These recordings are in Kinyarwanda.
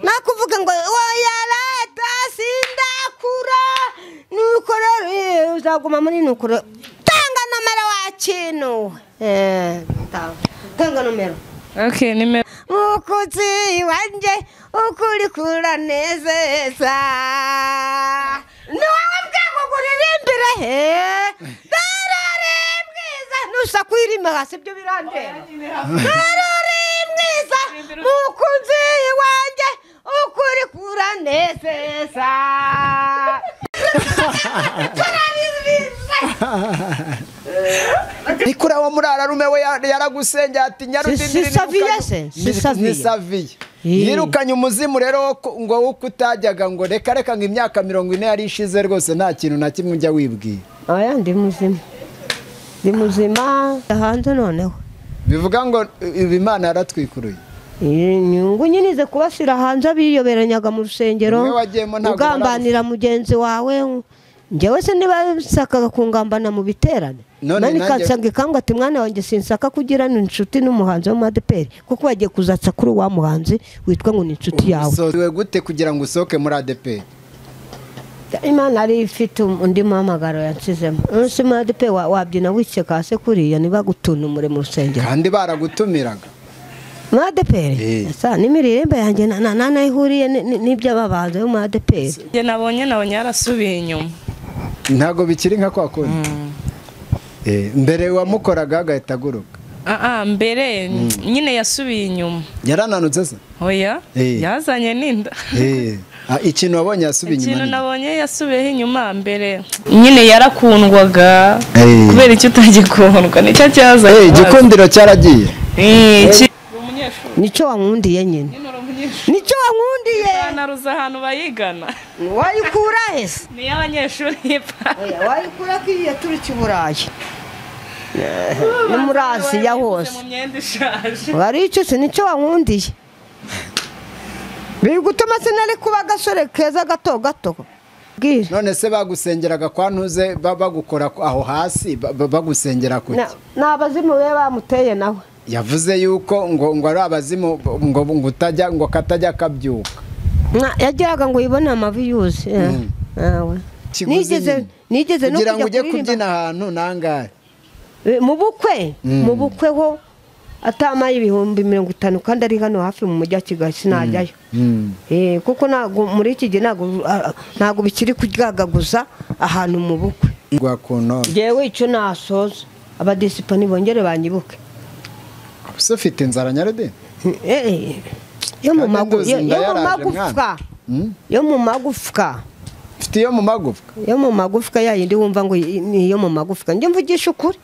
Nakuvuga ngo oya rata sindakura nuko rero uzaguma muri nuko tanga nomero wa kintu tanga nomero. Okay, nimero mukuzi wanje ukuri kuranezeza ni wowe bwangu kuririmbira he darare mwiza nusakwirima hasi ibyo birandeba darare mwiza mukunzi wanje ukuri kuranezeza Ikura wa murara rume we yaragusenge ati nyarudindiri ni Saviye yirukanye umuzimu rero ngo ukutajyaga ngo reka reka ngo imyaka 40 yari ishize rwose nta kintu na kimwe ujya wibwira. Oya ndi muzima ndi muzima hanze noneho bivuga ngo Imana yaratwikuruye inyungu nyinize kubashyira hanze biyoberanyaga mu rusengero ugambanira mugenzi wawe. Njyewe se niba nsakaga kungambana mu biterane nani kansanga ikambwa ati mwana wanjye sinsaka kugira inshuti n'umuhanzi wo mu ADEPR kuko bagiye kuzatsa kuri wa muhanzi witwa ngo ni inshuti yawe. So gute kugira ngo usohoke muri ADEPR? Imana ari ifite undi muhamagaro yansizemo. Umunsi mu ADEPR wabyina wiceka hasi kuriya niba gutuntumure mu rusengero kandi baragutumiraga mu ADEPR. Asa n'imiririmbo yanjye nanayihuriye n'iby'ababanza bo mu ADEPR. Njye nabonye yarasubiye inyuma. Ntago bikiri nka kwa kundi. Mbere wamukoraga agahita aguruka. Mbere nyine yasubiye inyuma. Yarananutse se? Oya, yazanye n'inda. Ikintu wabonye yasubiye inyuma. Ikintu nabonye yasubiye inyuma mbere nyine yarakundwaga kubera icyo utagikundwa nicyo cyazanye. Igikundiro cyaragiye. Nicyo wankundiye nyine. Nicyo wankundiye. Ipantaro ahantu bayigana. Wayikura he? Ni y'abanyeshuri ipantaro. Wayikura ko iyo turutse i Burayi. No muri Aziya hose. Mu myenda ishaje. Wari icyo se nicyo wankundiye. Biri gutuma sinari kuba agasore keza gato gato. None se bagusengeraga kwa ntuze bagukora aho hasi bagusengera kuki? N'abazimu be bamuteye nawe. Yavuze yuko ngo ari abazimu ngo utajya ngo katajya kabyuka. Yagiraga ngo yibone amavi yuze. Nigeze no kugira ngo ujye kubyina ahantu nangahe mu bukwe ho atamaye 50,000 kandi ari hano hafi mu mujyi wa Kigali sinajyayo. Kuko ntago muri iki gihe ntago bikiri kuryagaguza ahantu mu bukwe. Jewe icyo nasoza abadisipani bongere banyibuke. Se ufite inzara Nyarudindi? Yo mu magufwa. Yo mu magufwa. Ufite yo mu magufwa? Yo mu magufwa yayindi wumva ngo ni yo mu magufwa. Njye mvugisha ukuri.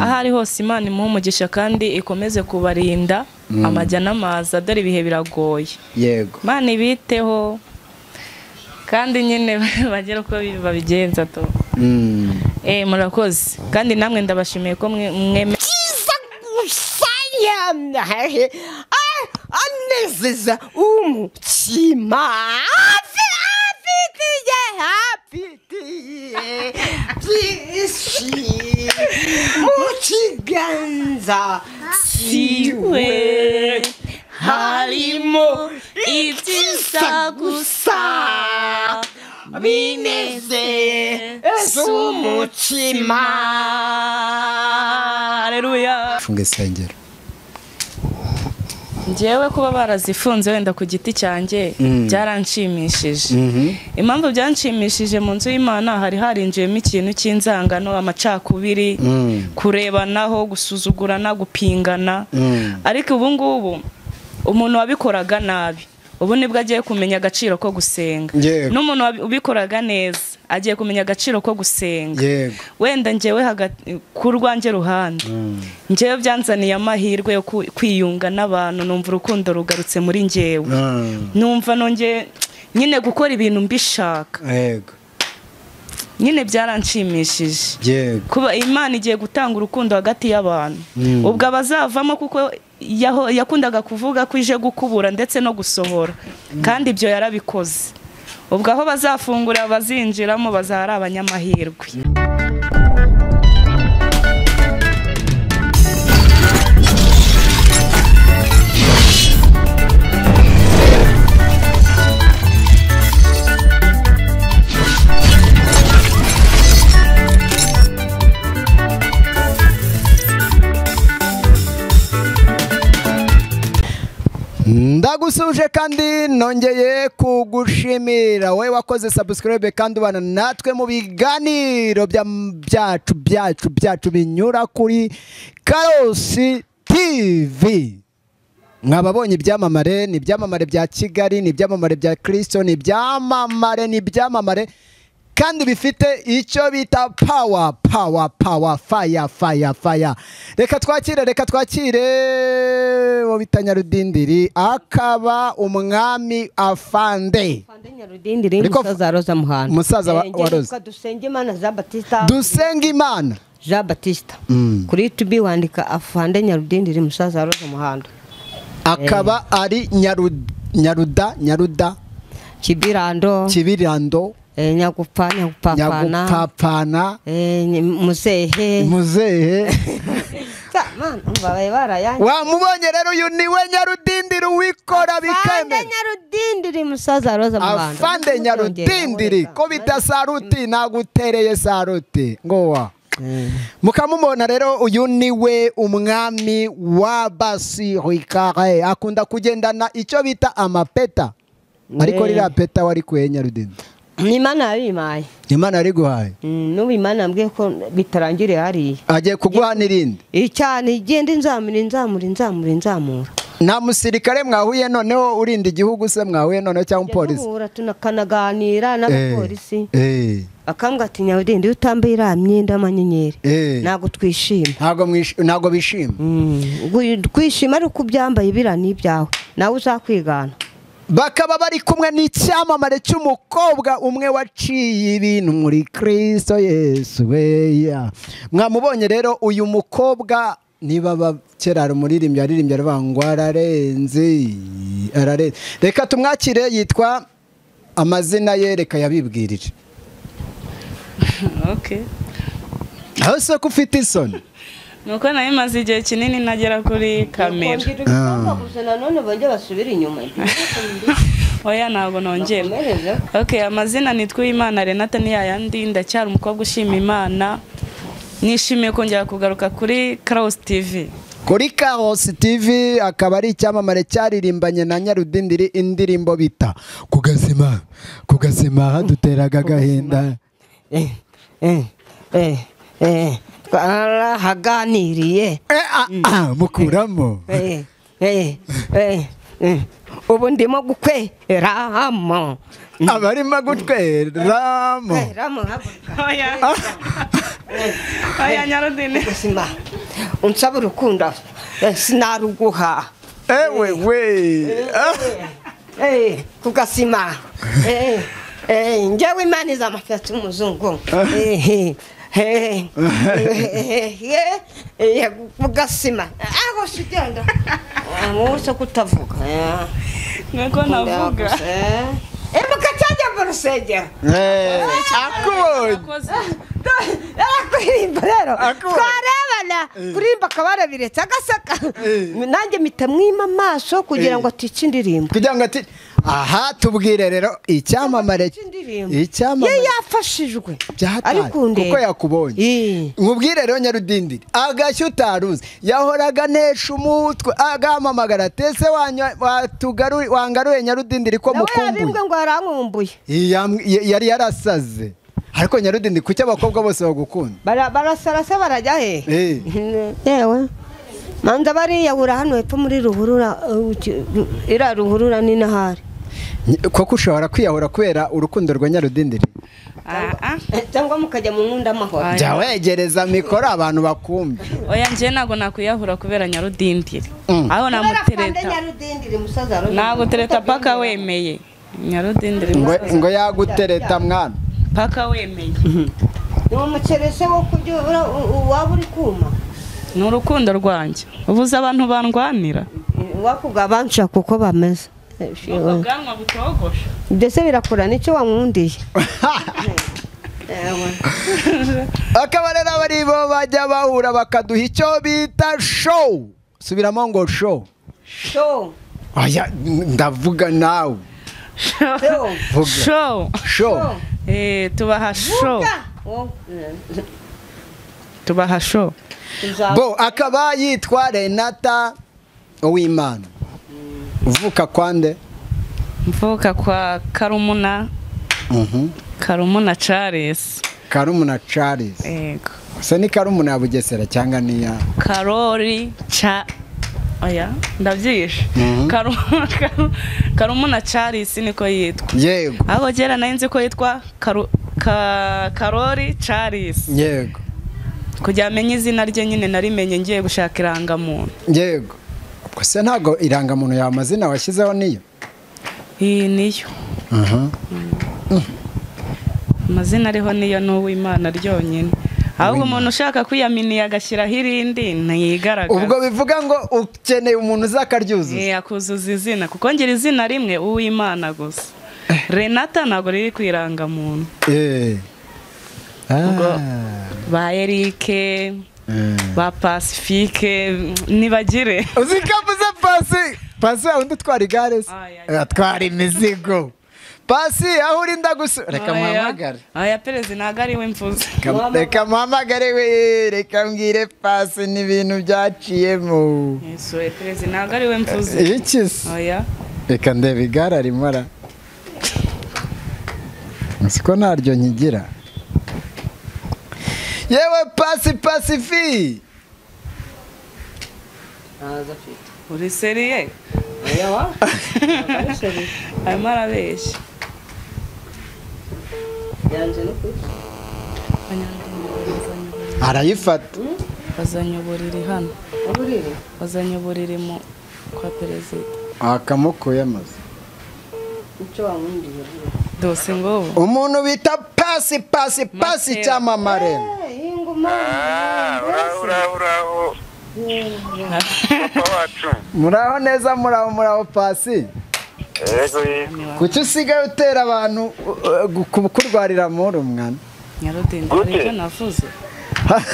Ahari hose Imana imuhe umugisha kandi ikomeze kubarinda amajya n'amaza dore ibihe biragoye. Yego. Imana ibiteho kandi nyine bagera uko babigenza to. Murakoze. Kandi namwe ndabashimiye ko mwe anezeza umutima afitiye byinshi mu kiganza cyiwe harimo ibyiza gusa binezeza umutima. Haleluya. Funga isengero. Njyewe kuba barazifunze wenda ku giti cyanjye byaranshimishije. Impamvu byanshimishije mu nzu y'Imana hari harinjiyemo ikintu cy'inzangano, amacakubiri, kurebanaho, gusuzugurana, gupingana. Ariko ubu ngubu umuntu wabikoraga nabi ubu nibwo agiye kumenya agaciro ko gusenga. N'umuntu ubikoraga neza agiye kumenya agaciro ko gusenga. Wenda njyewe ku rwanjye ruhande njyewe byanzaniye amahirwe yo kwiyunga n'abantu, numva urukundo rugarutse muri njyewe. Numva nongeye nyine gukora ibintu mbishaka. Nyine byaranshimishije. Kuba Imana igiye gutanga urukundo hagati y'abantu. Ubwo abazavamo kuko yakundaga kuvuga ko ije gukubura ndetse no gusohora kandi ibyo yarabikoze. Ubwo aho bazafungura bazinjiramo bazahara abanyamahirwe. Ndagusuje kandi nongeye kugushimira wowe wakoze subscribe kandi ubana natwe mu biganiro byacu byacu byacu binyura kuri Karosi TV. Mwababonye ibyamamare, ni ibyamamare bya Kigali, ni ibyamamare bya Kristo, ni ibyamamare, ni ibyamamare kandi bifite icyo bita power, power, power, fire, fire, fire. Reka twakire wo bita Nyarudindiri akaba umwami afande. Afande Nyarudindiri musaza Roza Muhando. Musaza wa Roza. Dusengimana Jean Baptista. Dusengimana Jean Baptista. Kuri YouTube wandika afande Nyarudindiri musaza Roza Muhando. Akaba ari Nyaruda Kibirando. Kibirando. Nyagupfa nyagupapana muzehe muzehe. Wamubonye rero uyu niwe Nyarudindiri wikora bikeme. Afande Nyarudindiri musaza Roza Muhando. Afande Nyarudindiri ko bita saruti nagutereye saruti ngowa. Mukamubona rero uyu niwe umwami wa basirikare, akunda kugendana icyo bita amapeta. Ariko rira peta wari kuye Nyarudindiri. Imana yabimpaye. Imana yariguhaye. N'ubu Imana yambwiye ko bitarangiriye hariya. Agiye kuguha n'irindi. Cyane igenda inzamura inzamura inzamura inzamura. Nta musirikare mwahuye noneho urinda igihugu se mwahuye noneho cyangwa umupolisi? Duhura tunakanaganira n'abapolisi. Akambwa ati Nyarudindi iyo utambaye iriya myenda y'amanyenyeri ntabwo twishima. Ntabwo bishima. Kwishima ari uko ubyambaye biriya ni ibyawe nawe uzakwigana. Bakaba bari kumwe n'icyamamare cy'umukobwa umwe waciye ibintu muri Kristo Yesu weya. Mwamubonye rero uyu mukobwa niba kera umuririmbyi aririmbye aravuga ngo ararenze ararenze. Reka tumwakire, yitwa amazina ye reka yabibwirire. Okay. Aho se ko ufite isoni? Nuko nayo maze igihe kinini nagera kuri kamera. Nanone bongeye basubira inyuma. Oya ntabwo nongera. Okay, amazina nitwa Imana Renata ni yayandi, ndacyari umukobwa ushima Imana. Nishimiye kongera kugaruka kuri Karosi TV. Kuri Karosi TV akaba ari icyamamare cyaririmbanye na Nyarudindiri indirimbo bita Kugasima. Kugasima haduteraga agahinda. Twarahaganiriye mukuramo ubu ndimo gukweramo abarimo gutweramo. Oya Nyarudindi unsaba urukundo sinaruguha. Ewe we kugasima njyewe Imana izamafata umuzungu kugasima aho shigenda mwose kutavuga niko navuga mukacajya mu rusengero akubonye kuririmba rero twarebana kuririmba akaba yarabiretse agasaka nanjye mpita mwima amaso kugira ngo atica indirimbo kugira ngo ati aha tubwire rero icyamamare icyamamare ye yafashijwe ari kundeba kuko yakubonye nkubwire rero Nyarudindiri agashya utaruzi yahoraga nesha umutwe agahamamagara tese wangaruye Nyarudindiri ko mukumbuye nawe ngo yarankumbuye yari yarasaze. Ariko Nyarudindi kuki abakobwa bose bagukunda? Barasarasa barajya he? Yewe manza bariyahura hano hepfo muri ruhurura, ira ruhurura ni nahari. Koko ushobora kwiyahura kubera urukundo rwa Nyarudindiri? Cyangwa mukajya mu nkunda amahoro. Jya wegereza mikoro abantu bakumve. Oya njye ntago nakwiyahura kubera Nyarudindiri. Aho namutereta. Nyarudindiri musaza Roza. Nagutereta paka wemeye. Nyarudindiri ngo yagutereta mwana. Paka wemeye. Ni umukerese wo kubyo waba uri kuma. Ni urukundo rwanjye. Ubuze abantu bandwanira. Wakuga banca kuko bameze. Ubwanwa butogosha. Ndetse birakura nicyo wankundiye. Akaba rero abari bo bajya bahura bakaduha icyo bita show. Subiramo ngo show. Show. Aya ndavuga nawe. Show. Show. Tubaha show. Tubaha show. Bo akaba yitwa Renata Uwimana. Uvuka kwande? Mvuka kwa Karumuna. Karumuna Charles. Karumuna Charles. Yego. Se ni Karumuna ya Bugesera cyangwa ni ya Karori cha oya ndabyishe. Karumuna Charles niko yitwa. Yego. Aho kera nari nzi ko yitwa Karori Charles. Yego. Kugira amenye izina rye nyine narimenye ngiye gushaka irangamuntu. Yego. Ubwo se ntago irangamuntu yawe amazina washyizeho niyo? Iyi niyo. Amazina ariho niyo n'uw'Imana ryonyine. Ahubwo umuntu ushaka kwiyaminiya agashyiraho irindi ntiyigaragaza. Ubwo bivuga ngo ukeneye umuntu uzakaryuzuza. Akuzuza izina kuko ngira izina rimwe uw'Imana gusa. Renata ntabwo riri ku irangamuntu. Ubwo ba Eric, ba Pacifique nibagire. Uzikavuze Pasi. Pasi undi utwara igare se? Atwara imizigo. Pasi aho uri ndagusu. Reka muhamagare. Aya perezida ntago ari we mvuze. Reka muhamagare we, reka mbwire Pasi n'ibintu byaciyemo. Yesu we perezida ntago ari we mvuze. Iki se? Oya. Reka ndebe igare arimo ara. Siko naryo nkigira. Yewe Pasi Pacifi. Uri seriye? Oya. Arimo arabeshya. Arayifata. Bazanye uburiri hano. Bazanye uburiri mu kwa perezida. Akamukuye amaze. Icyo wamwumviye. Dose ngo umuntu bita Pasi Pasi Pasi cyamamare. Uraho. Muraho neza, muraho muraho Pasi. Kuki usigaye utera abantu kurwarira muri umwana?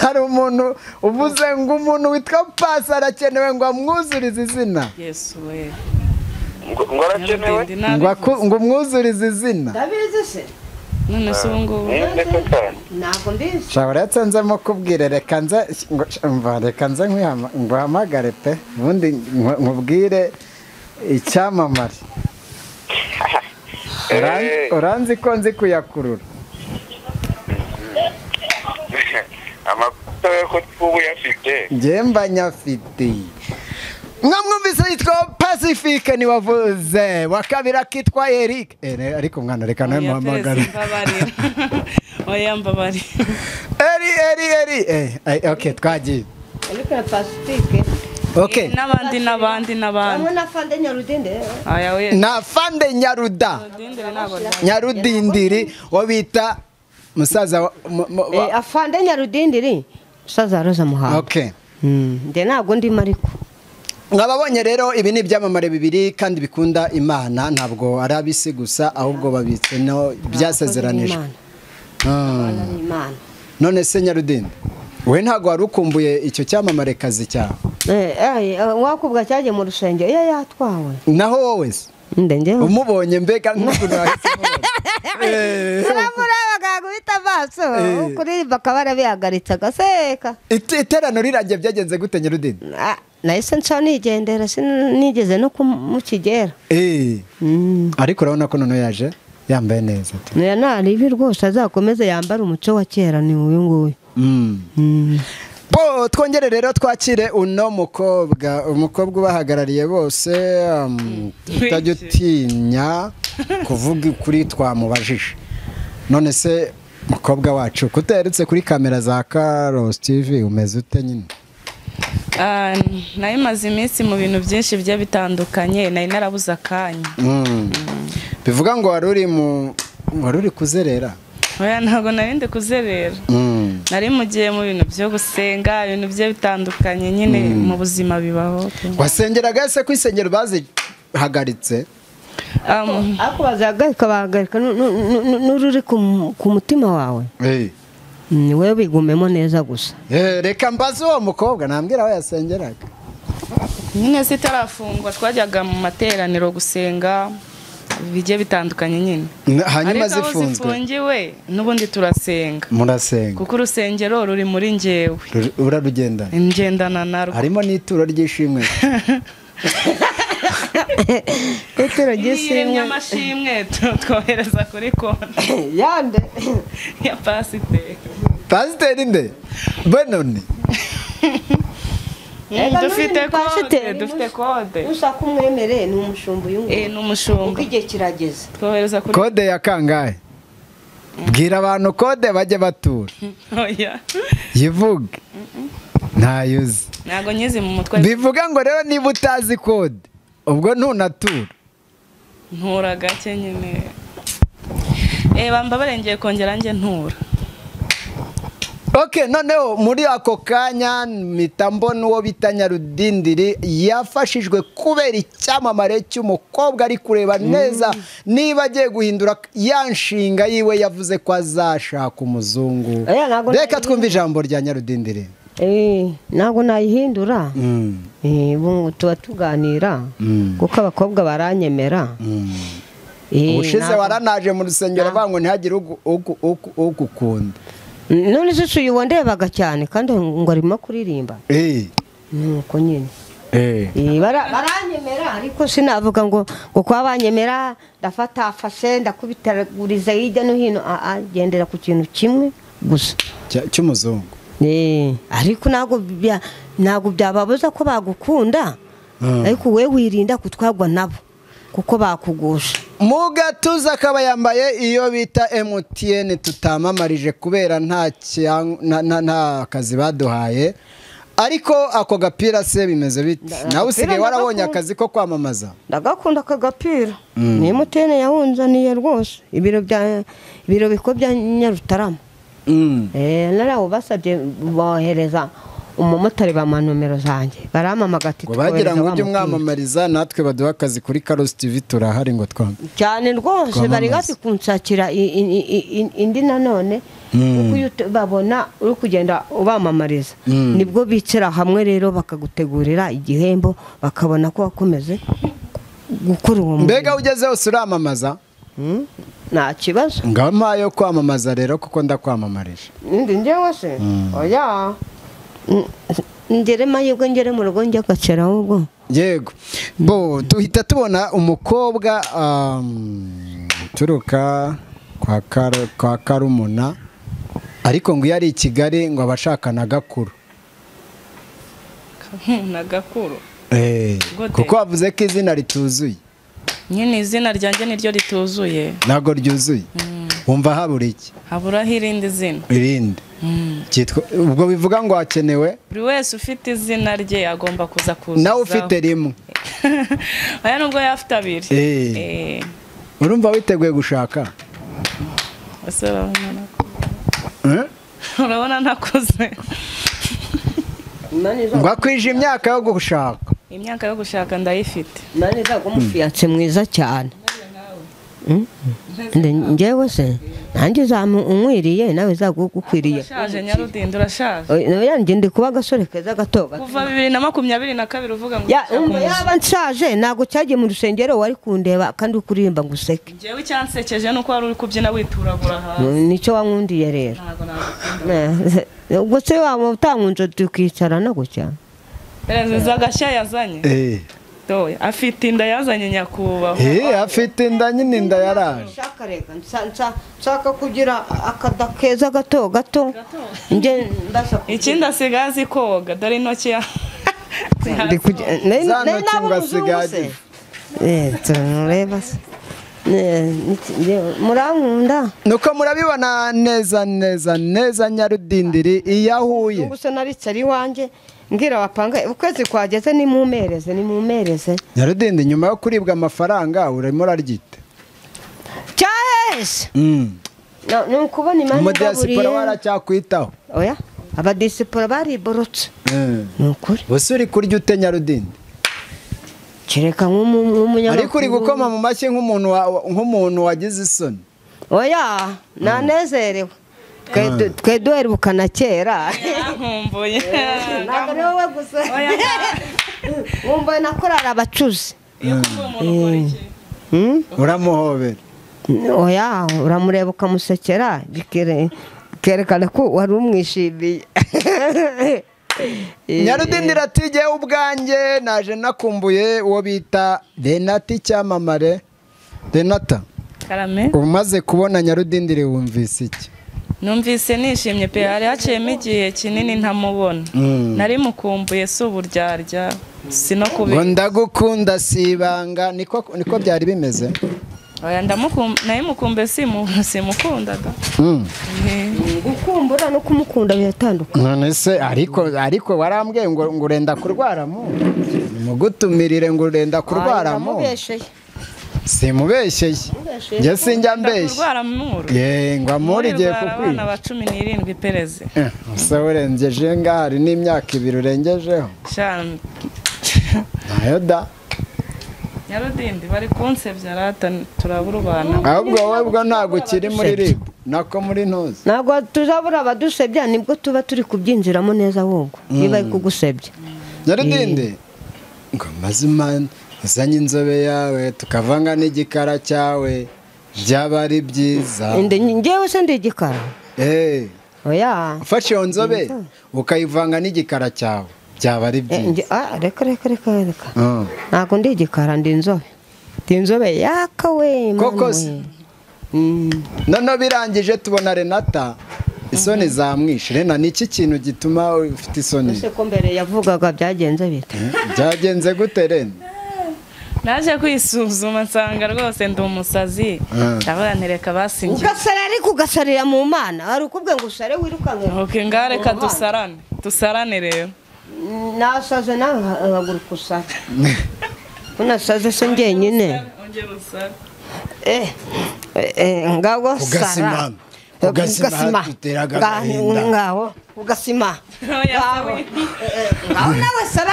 Hari umuntu uvuze ngo umuntu witwa Pasi arakenewe ngo amwuzurize izina. Yesu we. Ngo arakenewe? Ngo umwuzurize izina. Ndabizi se. None se ubu ngubu ntabwo mbizi. Shobora yatsanzemo kubwire reka nze reka nze nguhamagare pe ubundi nkubwire icyamamare. Uranzi ko nzi kuyakurura. Amakuru ko uyafite. Njye mba nyafite. Mwamwumvise yitwa Pacifique ni wavuze wa kabiri akitwa Eric. Ariko mwana reka nawe muhamagare. Oya mbabari. Eri. Okay twagiye. Ariko Pacifique. Okay. N'abandi n'abandi n'abandi. Hamwe na Fande Nyarudindiri. Aya we. Na Fande Nyaruda. Nyarudindiri wo bita musaza Afande Nyarudindiri musaza Roza Muhanga. Okay. Nde ntabwo ndimo ariko. Mwababonye rero ibi ni ibyamamare bibiri kandi bikunda Imana, ntabwo ari abisi gusa ahubwo babitse no byasezeranijwe. None se Nyarudindi we ntabwo wari ukumbuye icyo cyamamare kazi cyawe? Wakubwa cyagiye mu rusengero iyo yatwawe. Naho wowe se? Umubonye mbega nk'ukuntu wahise umubona. Uramureba guhita amaso kuririmba akaba arabihagaritse agaseka. Iterano rirangiye byagenze gute Nyarudindi? Nahise nca nigendera sinigeze no kumukigera. Ariko urabona ko noneho yaje yambaye neza. Naribi rwose azakomeze yambara umuco wa kera ni uyu nguyu. Bo twongere rero twakire uno mukobwa, umukobwa ubahagarariye bose, utajya utinya kuvuga ukuri twamubajije. None se mukobwa wacu kutaherutse kuri kamera za Karos TV umeze ute nyine? Nari maze iminsi mu bintu byinshi bigiye bitandukanye, nari narabuze akanya. Bivuga ngo wari uri kuzerera? Oya ntabwo nari ndi kuzerera. Nari mugiye mu bintu byo gusenga, ibintu bigiye bitandukanye nyine mu buzima bibaho. Wasengeraga se ku isengero bazihagaritse? Ariko bazihagarika bahagarika n'ururi ku mutima wawe. Niwe bigumemo neza gusa. Reka mbaze uwo mukobwa nambwira aho yasengeraga. Nyine zitarafungwa twajyaga mu materaniro gusenga bigiye bitandukanye nyine. Hanyuma zifunzwe. Zifungiwe n'ubundi turasenga. Murasenga. Kuko urusengero ruri muri njyewe. Urarugendana. Ngendana narwo. Harimo n'ituro ry'ishimwe. Ituro ry'ishimwe amashimwe twohereza kuri konti yande ya pasiteri. Pasiteri nde Benoni? Dufite kode, dufite kode. Ushaka umwemere ni umushumba uyu nguyu. Ni umushumba. Kuko igihe kirageze. Twohereza kuri kode ya kangahe? Bwira abantu kode bajye batura. Oya. Yivuge. Ntayuzi. Ntago nyizi mu mutwe. Bivuga ngo rero niba utazi kode ubwo ntunatura. Ntura gake nyine. Bamba barengeye kongera nge ntura. Okay, noneho muri ako kanya mpita mbona uwo bita Nyarudindiri yafashijwe kubera icyamamare cy'umukobwa ari kureba neza niba agiye guhindura ya nshinga yiwe yavuze ko azashaka umuzungu. Reka twumve ijambo rya Nyarudindiri. Ntabwo nayihindura. Ubu tuba tuganira kuko abakobwa baranyemera. Ubushize waranaje mu rusengero avuga ngo ntihagire ugukunda. None se uyu wandebaga cyane kandi ngo arimo kuririmba. Nuko nyine baranyemera ariko sinavuga ngo kwa banyemera ndafata afashe ndakubitaguriza hirya no hino, agendera ku kintu kimwe gusa cy'umuzungu. Ariko ntabwo byababuza ko bagukunda, ariko we wirinda kutwagwa nabo kuko bakugusha. Mu gatuza akaba yambaye iyo bita MTN tutamamarije kubera nta kazi baduhaye, ariko ako gapira se bimeze bite? Nawe usigaye warabonye akazi ko kwamamaza? Ndagakunda aka gapira. Ni MTN yawunzaniye rwose, ibiro biko bya Nyarutarama. Narawo basabye bohereza umumotari bama nomero zanjye baramamaga ati bagira ngo ujye umwamamariza natwe baduha akazi kuri Karosi TV turahari ngo twambe cyane rwose. Bari hafi kunshakira indi nanone kuko iyo babona uri kugenda ubamamariza nibwo bicara hamwe rero bakagutegurira igihembo bakabona ko wakomeze gukora uwo murimo. Mbega ugeze hose uramamaza? Nta kibazo. Ngama yo kwamamaza rero kuko ndakwamamarije. Ndi njyewe se? Oya. Ngere mahirwe ngere mu rugo njya gacera ahubwo. Yego. Bo duhita tubona umukobwa turuka kwa Karumuna, ariko ngo yari i Kigali ngo abashakana gakuru. Na gakuru. Kuko bavuze ko izina rituzuye. Nyine izina ryanjye niryo rituzuye. Ntago ryuzuye. Wumva habura iki? Haburaho irindi zina. Irindi. Ubwo bivuga ngo hakenewe buri wese ufite izina rye agomba kuza kuzuza. Nawe ufite rimwe. Aya nubwo yafite abiri. Urumva witeguye gushaka? Urabona nakuze. Ngo akwije imyaka yo gushaka. Imyaka yo gushaka ndayifite. Nani nzagumufiyanse mwiza cyane. Njyewe se nanjye unkwiriye nawe zagukwiriye. Urashaje Nyarudindi, urashaje. Oya njye ndi kuba agasore keza gato gato. Kuva 2022 uvuga ngo yaba nshaje ntago cyagiye mu rusengero wari kundeba kandi ukuririmba ngo useke. Njyewe icyansekeje nuko wari uri kubyina wituragura hasi. Nicyo wankundiye rero. Ntago nagukunda. Ubwo se waba utankunze tukicarana gutya. Perezida agashya yazanye. Afite inda yazanye nyakubahwa. Afite inda nyine, inda yaraje. Nshaka kugira akada keza gato gato. Nge ndashaka. Ikindi asigaye azi koga dore intoki ya. Tureba se. Murankunda. Nuko murabibona neza neza neza Nyarudindiri iyahuye. Gusa naricara iwanjye ngira bapanga ukwezi kwageze nimumereze nimumereze. Nyarudindi nyuma yo kuribwa amafaranga urimo uraryita. Cyahese. No ukubona imana umudiyasipora waracyakwitaho. Oya abadisipora bariborotse. Nukuri. Bose uri kurya ute Nyarudindi? Kereka nk'umunyamakuru. Ariko uri gukoma mu mashyi nk'umuntu wagize isoni. Oya nanezerewe. Twe duherukana kera. Nkumbuye. Ntabwo ari wowe gusa. Wumva nakorara abacuzi. Uramuhobera. Oya uramureba ukamusekera bikerekana ko wari umwishimiye. Nyarudindiri ati jyewe ubwanjye naje nakumbuye uwo bita Renata icyamamare. Renata, Karame. Umaze kubona Nyarudindiri wumvise iki? Numvise nishimye pe, hari haciyemo igihe kinini ntamubona. Nari mukumbuye si uburyarya, si no kubera. Ngo ndagukunda si ibanga, niko byari bimeze. Oya nayimukumbuye simukundaga. Gukumbura no kumukunda biratandukanye. None se ariko warambwiye ngo urenda kurwaramo. Mugutumirire ngo urenda kurwaramo. Simubeshye. Njye sinjya mbeshye. Ye ngo amuri igiye kukwica. Abana ba 17 pereze. Se urengeje ngari n'imyaka 2 urengejeho. Cyane. Nayo da. Nyarudindi bari kunsebya rata turaburubana. Ahubwo wowe bwo ntago kiri muri RIB nako muri ntuzi. Ntabwo tuzabura abadusebya nibwo tuba turi kubyinjiramo neza ahubwo. Niba ari kugusebya. Nyarudindi ngo mazimana uzanye inzobe yawe tukavanga n'igikara cyawe byaba ari byiza. Njyewe se ndi igikara? Oya. Ufashe iyo nzobe ukayivanga n'igikara cyawe byaba ari byiza. Reka reka reka reka. Ntabwo ndi igikara, ndi inzobe. Ndi inzobe yaka we. Koko se. Noneho birangije tubona Renata isoni zamwishe. Rena ni iki kintu gituma ufite isoni? Ese ko mbere yavugaga byagenze bite? Byagenze gute Rena? Naje kwisuzuma nsanga rwose ndi umusazi. Ndavuga nti reka basingiye. Ugasara ariko ugasarira mu Mana. Hari ukubwe ngo usare wirukanke. Okay, ngareka dusarane. Dusarane rero. Nasaze nawe haguruka usare. Unasaze se njyenyine. Ongera usare. Ngaho sara. Ugasima tuteraga agahinda. Ngaho ugasima. Ngaho nawe sara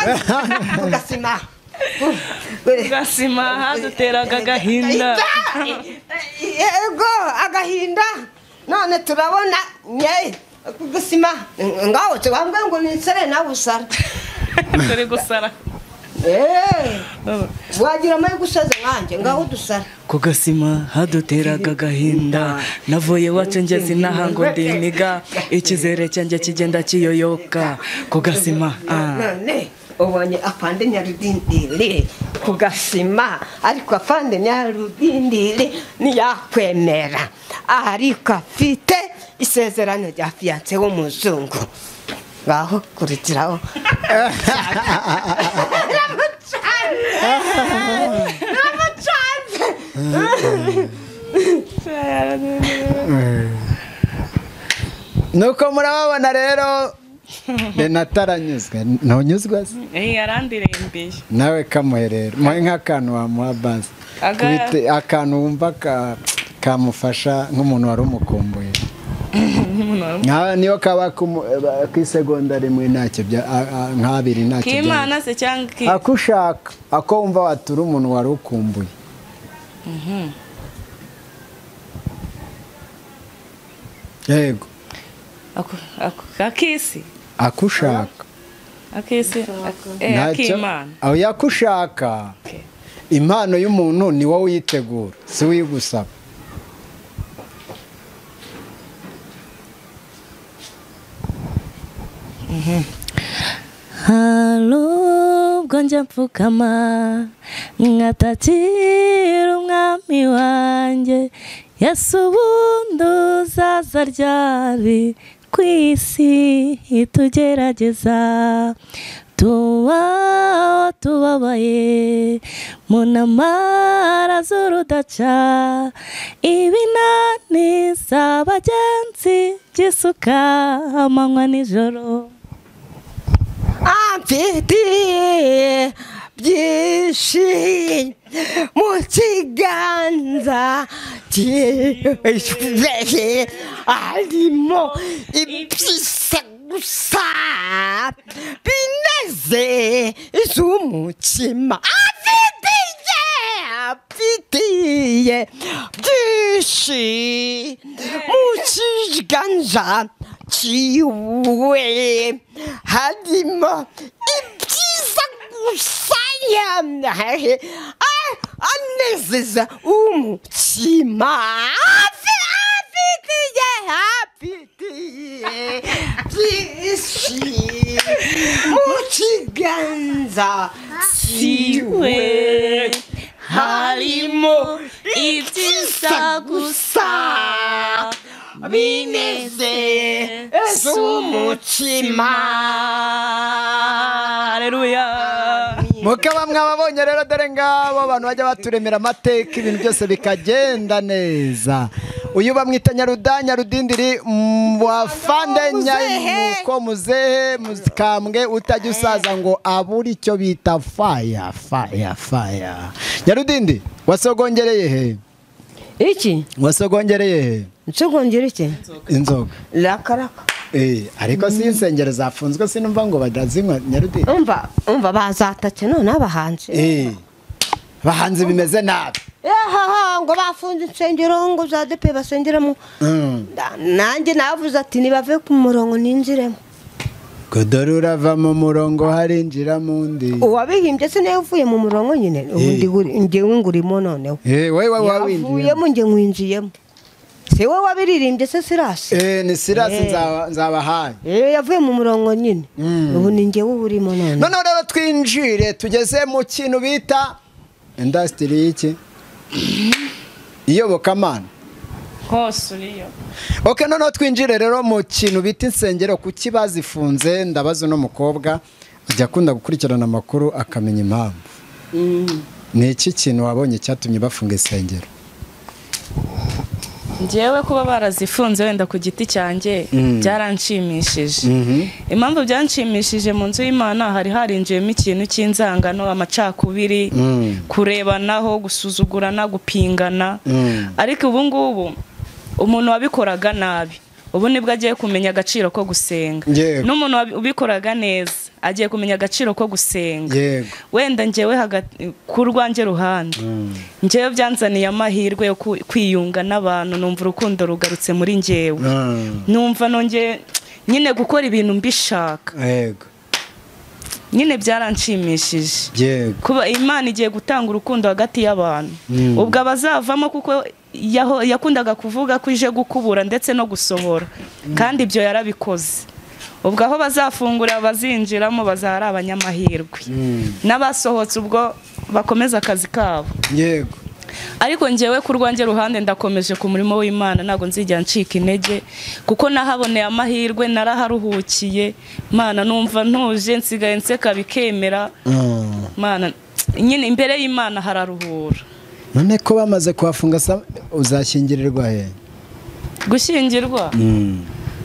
ugasima. Ugasima haduteraga agahinda. Yego agahinda. None turabona nye ugasima. Ngaho twambwe ngo nisare nawe usara. Turi gusara. Wagira amaye gusaza nkanjye ngaho dusara. Kugasima haduteraga agahinda. Navuye wacu ngeze inaha ngo ndiniga ikizere cyanjye kigenda kiyoyoka. Kugasima. None ubonye afande Nyarudindiri kugasima, ariko afande Nyarudindiri ntiyakwemera, ariko afite isezerano rya fiyanse w'umuzungu. Ngaho kurikiraho. Ramucanze. Nuko murababona rero Renata aranyuzwe. Ntunyuzwe se? Yarandirimbiye. Nawe kamuhe rero. Muhe nk'akantu wamuha basi. Akantu wumva kamufasha nk'umuntu wari umukumbuye. Niyo kaba ku isegonda rimwe ntacyo nk'abiri ntacyo. K'Imana se cyangwa ki? Ako ushaka, ako wumva watura umuntu wari ukumbuye. Yego. Akisi. Akushaka. Akisi. Akimana. Aho yakushaka. Impano y'umuntu ni wowe uyitegura, si uyigusaba. Harubwo njya mfukama nkatakira umwami wanjye Yesu ubundi uzaza ryari ku isi itugerageza tuba tubabaye mu ntambara z'urudaca ibinani z'abagenzi by'isuka amanywa nijoro. Amfitiye byinshi mu kiganza cyiwe harimo ibyiza gusa bineze iz'umutima. Afitiye byinshi mu kiganza cyiwe harimo ibyiza gusa anezeza umutima. Afitiye byinshi Mu kiganza siwe harimo ibyiza gusa binezeza umutima. Haleluya. Mukaba mwababonye rero, dore ngabo abantu bajya baturemera amateka, ibintu byose bikagenda neza. Uyu bamwita Nyaruda Nyarudindiri wafande nyamuko muzehe mukambwe utajya usaza ngo abure icyo bita fire fire fire. Nyarudindi wasogongereye he? Iki? Wasogongereye he? Nsogongera iki? Inzoga. Rakaraka. Ariko si insengero zafunzwe sinumva ngo badazinywa Nyarudindi. Umva bazatatse none abahanzi. Bahanzi bimeze nabi. Ngo bafunze insengero ngo za DP basengeramo. Nanjye navuze ati nibave ku murongo ninjiremo. Kodori urava mu murongo harinjira mundi. Uwabihimbye se nawe uvuye mu murongo nyine ubundi ngewe ngurimo noneho. Wewe wawinjiyemo. Yavuyemo nge nkwinjiyemo. Se we wabiririmbye se Sirasi? Ni Sirasi nzabahaye. Yavuye mu murongo nyine. Ubu ni ngewe urimo none. None rero twinjire tugeze mu kintu bita industry y'iki? Iyobokamana. Hose uriyo. Okay, none twinjire rero mu kintu bita insengero kuki bazifunze. Ndabaza no mukobwa ajya akunda gukurikirana amakuru akamenya impamvu. Ni iki kintu wabonye cyatumye bafunga insengero? Njyewe kuba barazifunze wenda ku giti cyanjye byaranshimishije. Impamvu byanshimishije, mu nzu y'Imana hari harinjiyemo ikintu cy'inzangano, amacakubiri, kurebanaho, gusuzugurana, gupingana. Ariko ubu ngubu umuntu wabikoraga nabi ubu nibwo agiye kumenya agaciro ko gusenga, n'umuntu ubikoraga neza agiye kumenya agaciro ko gusenga. Wenda njyewe ku rwanjye ruhande njyewe byanzaniye amahirwe yo kwiyunga n'abantu, numva urukundo rugarutse muri njyewe, numva nongeye nyine gukora ibintu mbishaka. Nyine byaranshimishije kuba Imana igiye gutanga urukundo hagati y'abantu. Ubwo abazavamo kuko yakundaga kuvuga ko ije gukubura ndetse no gusohora, kandi ibyo yarabikoze. Ubwo aho bazafungura bazinjiramo bazahara abanyamahirwe, n'abasohotse ubwo bakomeza akazi kabo. Yego. Ariko njyewe ku rwanjye ruhande ndakomeje ku murimo w'Imana, ntago nzijya ncika intege kuko nahaboneye amahirwe, naraharuhukiye. Mana numva ntuje, nsigaye nseka bikemera. Mana nyine imbere y'Imana hararuhura. None ko bamaze kuhafunga uzashyingirirwa he? Gushyingirwa?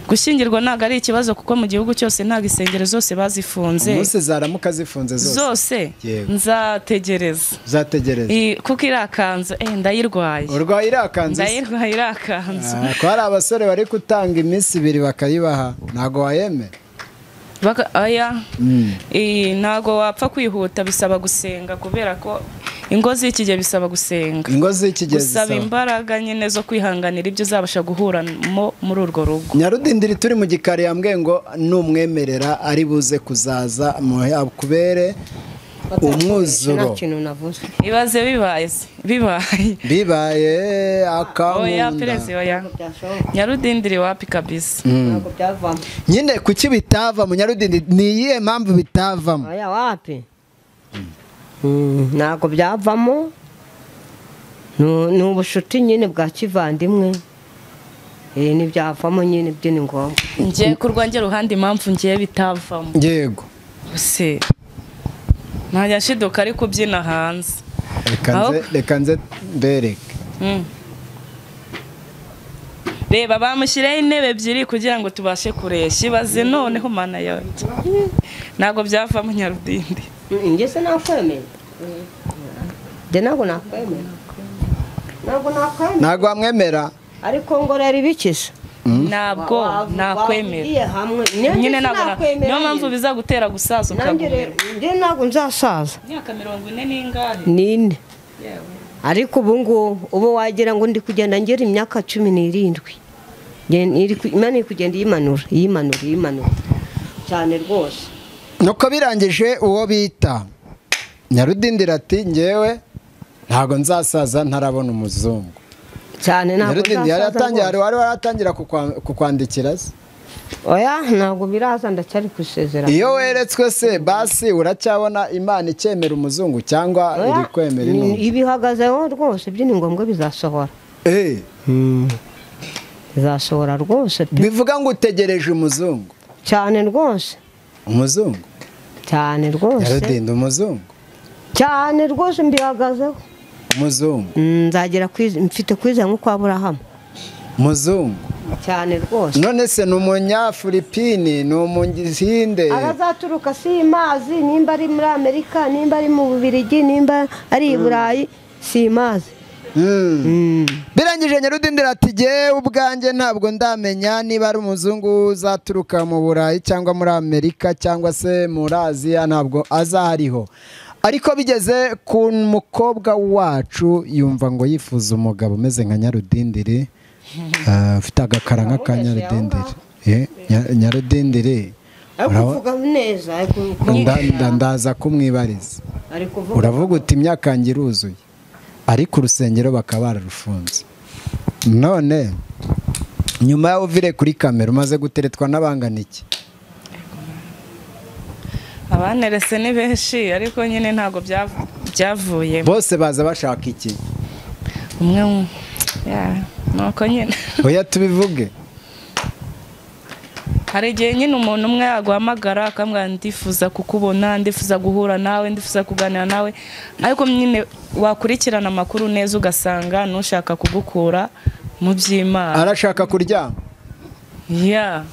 Gushyingirwa ntago ari ikibazo kuko mu gihugu cyose ntago insengero zose bazifunze. Umunsi zaramuka zifunze zose. Zose nzategereza. Uzategereza. Kuko irakanzu ndayirwaye. Urwaye irakanzu? Ndayirwaye irakanzu. Ko hari abasore bari gutanga iminsi ibiri bakayibaha, ntago wayemera? Oya. Ntago wapfa kwihuta, bisaba gusenga kubera ko ingo z'iki gihe bisaba gusenga. Ingo z'iki gihe bisaba imbaraga nyine zo kwihanganira ibyo uzabasha guhuramo muri urwo rugo. Nyarudindiri turi mu gikari yambwiye ngo numwemerera ari buze kuzaza kubere umwuzuro. Ibaze bibaye bibaye bibaye akankunda. Oya perezi oya. Nyarudindiri wapi kabisa. Ntabwo byavamo. Nyine kuki bitava mu Nyarudindiri? Ni iyihe mpamvu bitavamo? Oya wapi? Ntabwo byavamo, ni ubushuti nyine bwa kivandimwe, ntibyavamo nyine byo ni ngombwa. Njye ku rwanjye ruhande impamvu ngiye bitavamo. Yego. Se ntajya nshiduka ari kubyina hanze. Reka nze mbereke. Reba bamushyireho intebe ebyiri kugira ngo tubashe kureshya. Ibaze noneho Mana yanjye. Ntabwo byavamo Nyarudindi. Njye se nakwemera. Njye ntabwo nakwemera. Ntabwo nakwemera. Ntabwo wamwemera. Ariko ngo rero ibikiza. Ntabwo nakwemera. Nyine ntabwo niyo mpamvu bizagutera gusaza ukagumirwa. Njye ntabwo nzasaza. Imyaka 40 n'ingahe? Nine. Ariko ubu ngubu ubu wagira ngo ndi kugenda ngera imyaka 17. Imana iri kugenda yimanura yimanura yimanura cyane rwose. Nuko birangije uwo bita Nyarudindira ati ngewe ntago nzasaza ntarabona umuzungu cyane. Ntabwo nzasaza. Wari waratangira kukwandikira se? Oya ntabwo biraza ndacyari kusezerana. Iyo weretswe se basi uracyabona Imana icyemera umuzungu cyangwa iri kwemera intumwa? Ibihagazeho rwose byo ni ngombwa bizasohora. Bizasohora rwose. Bivuga ngo utegereje umuzungu cyane rwose. Umuzungu cyane rwose. Yarudinda umuzungu cyane rwose mbihagazeho. Umuzungu nzagera mfite kwizera nko kwa Aburahamu. Muzungu cyane rwose. None se ni umunyafilipini ni umuhinde? Abazaturuka si mazi, nimba ari muri Amerika, nimba ari mu Bubiligi, nimba ari i Burayi, si mazi. Birangije Nyarudindira ati jye ubwanjye ntabwo ndamenya niba ari umuzungu uzaturuka mu Burayi cyangwa muri Amerika cyangwa se muri Aziya, ntabwo azahariho. Ariko bigeze ku mukobwa wacu yumva ngo yifuza umugabo umeze nka Nyarudindiri, ufite agakara nka Nyarudindiri. Nyarudindiri ndaza kumwibariza. Uravuga uti imyaka yanjye iruzuye, ariko urusengero bakaba bararufunze. None nyuma ya uvire kuri kamera umaze guteretwa n'abangana iki? Abanerese ni benshi ariko nyine ntago byavuye. Bose baza bashaka iki? Umwe nuko nyine. Oya tubivuge. Hari igihe nyine umuntu umwe yaguhamagara akambwira ndifuza kukubona, ndifuza guhura nawe, ndifuza kuganira nawe, ariko nyine wakurikirana amakuru neza ugasanga nushaka kugukura mu by'Imana. Arashaka kuryama. Yeah.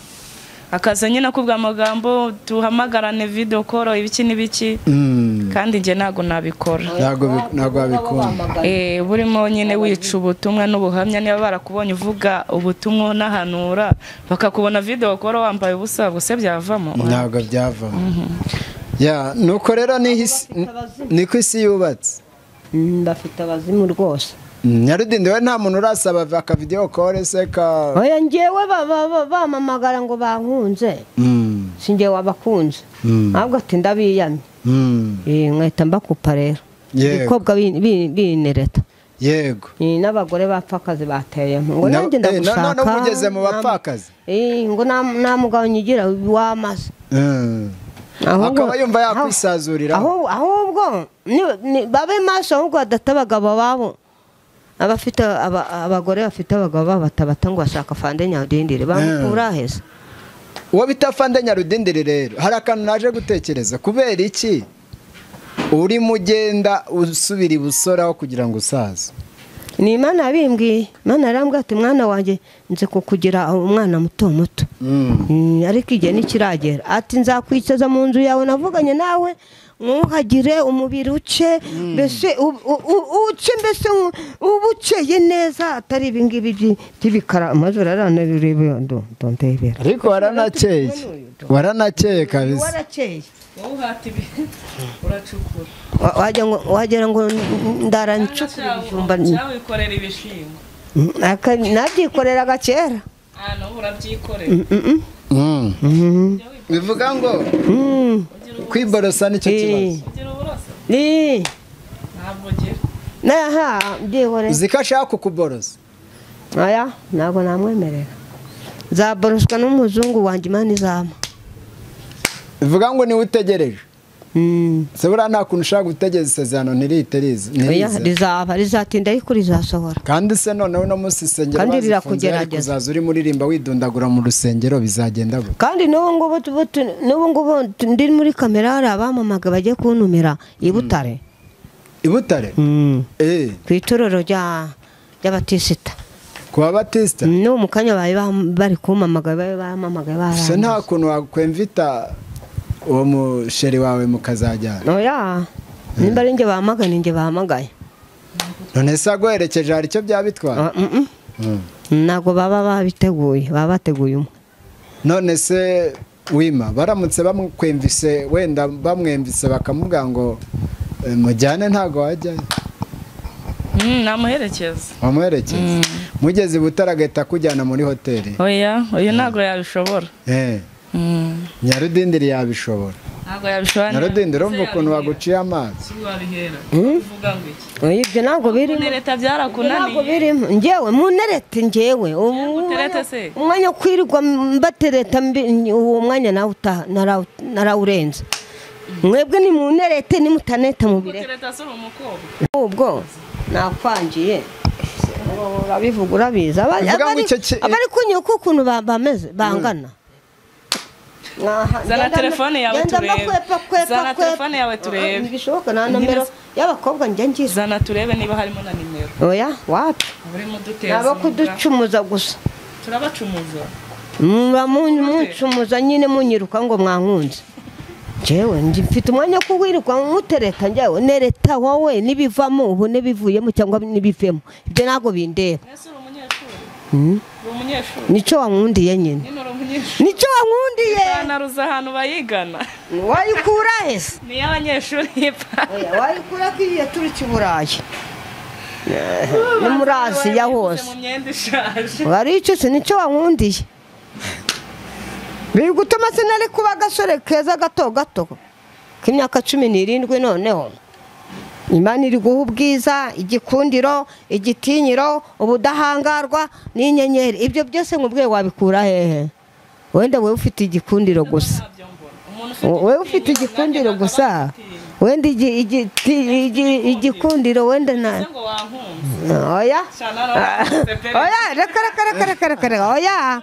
Akaza nyine akubwa amagambo tuhamagarane video call ibiki n'ibiki. Kandi nje ntago nabikora. Ntago wabikora. Burimo nyine wica ubutumwa n'ubuhamya, niba barakubonye uvuga ubutumwa nahanura bakakubona video call wambaye ubusa buse byavamo. Ntago byavamo. Ya nuko rero ni ku isi yubatse. Ndafite abazimu rwose. Nyarudindi we nta muntu urasaba aka video call se ka? Oya ngewe bamamagara ngo bankunze. Singe wabakunze. Ahubwo ati ndabiyamye. Nkahita mbakupa rero. Ibikobwa binereta. Yego. N'abagore bapfakazi bateyemo. Ngo nanjye ndagushaka. None ugeze mu bapfakazi? Ngo nta mugabo nyigira wamaze. Akaba yumva yakwisazurira. Ahubwo babe maso ahubwo badata abagabo babo. Abafite abagore bafite abagabo batabata ngo bashaka Fande Nyarudindiri bamukura heza. Uwo bita Fande Nyarudindiri rero hari akantu naje gutekereza, kubera iki uri mugenda usubira ibusoraho kugira ngo usaze? Ni Imana yabimbwiye. Imana yarambwiye ati mwana wanjye nze kukugira umwana muto muto, ariko igihe ntikiragera. Ati nzakwicaza mu nzu yawe navuganye nawe mwuhagire umubiri uce mbese uce mbese ubukeye neza, atari ibi ngibi by'ibikara amajoro aranareba ndondebera. Ariko waranakeye, waranakeye kabisa. Warakeye. Wowe uhata ibi uracukura. Wagira ngo ndarancukurira ibijumba. Cyawikorera ibishingwe. Nabyikoreraga kera. Ah no urabyikorera. Bivuga ngo kwiborosa nicyo kibazo. Ugira uburoso? Ntabwo ugira. Naha byihore. Uziko ashaka kukuborosa? Oya ntabwo namwemerera. Nzaboroswa n'umuzungu wanjye Imana izama. Bivuga ngo niwe utegereje. Se buriya nta kuntu ushaka gutegereza isezerano ntirihite riza. Rizaba rizatinda ariko rizasohora. Kandi se noneho uno munsi isengero bazifunze ariko uzaza uri muririmba widundagura mu rusengero bizagenda gute? Kandi n'ubu ngubu ndi muri kamera hari abamamaga bagiye kuntumira i Butare. I Butare? Ku itorero ry'Abatisita. Ku Babatista? No mu kanya bari bari kumpamagara, bari bampamagaye barambye. Se nta kuntu wakwemvita uwo musheri wawe mukazajyana? Oya nimba ari njye bahamagaye ni njye bahamagaye. None se aguherekeje hari icyo byaba bitwara? Ntabwo baba babiteguye, baba bateguye umwe. None se wima baramutse bamwemvise wenda bamwemvise bakamubwira ngo mujyane ntago wajyayo? Namuherekeza. Wamuherekeza? Mugeze i Butare agahita akujyana muri hoteli? Oya uyu ntabwo yabishobora. Nyarudindiri yabishobora. Ntabwo yabishobora. Nyarudindi urumva ukuntu baguciye amazi. Ibyo ntabwo birimo. Nereta byarakunaniye. Ntabwo birimo. Njyewe munerete njyewe. Umwanya kwirirwa mbatereta uwo mwanya nawe narawurenze. Mwebwe ni munerete ni mutaneta mubire. Mutereta se umukobwa. Ubwo nakwangiye. Urabivuga urabiza. Abari kunyuka ukuntu bameze bangana. Zana telefone yawe turebe. Zana telefone yawe turebe. Ntibishoboka na nomero y'abakobwa njye ngize. Zana turebe niba harimo na nimero. Oya wapi? Urimo duteza. Nabo kuducumuza gusa. Turabacumuza. Muba muncumuza nyine munyiruka ngo mwankunze. Jewe mfite umwanya wo kuwiruka nkutereta njyewe nereta wowe nibivamo ubu nibivuyemo cyangwa nibivemo. Ibyo ntago bindeba. Nico wankundiye nyine. Nico wankundiye. Ipantaro ahantu bayigana. Wayikura hese? Ni y'abanyeshuri ipantaro. Wayikura ko iyo turutse i Burayi. Ni muri Aziya hose. Mu myenda ishaje. Waricutse nico wankundiye. Biri gutuma sinari kuba agasore keza gato gato k'imyaka 17 noneho. Imana iri guha ubwiza, igikundiro, igitinyiro, ubudahangarwa n'inyenyeri. Ibyo byose nkubwiye wabikura hehe? Wenda wewe ufite igikundiro gusa. Wewe ufite igikundiro gusa. Wenda igikundiro wenda na. Oya. Oya, reka reka reka reka oya.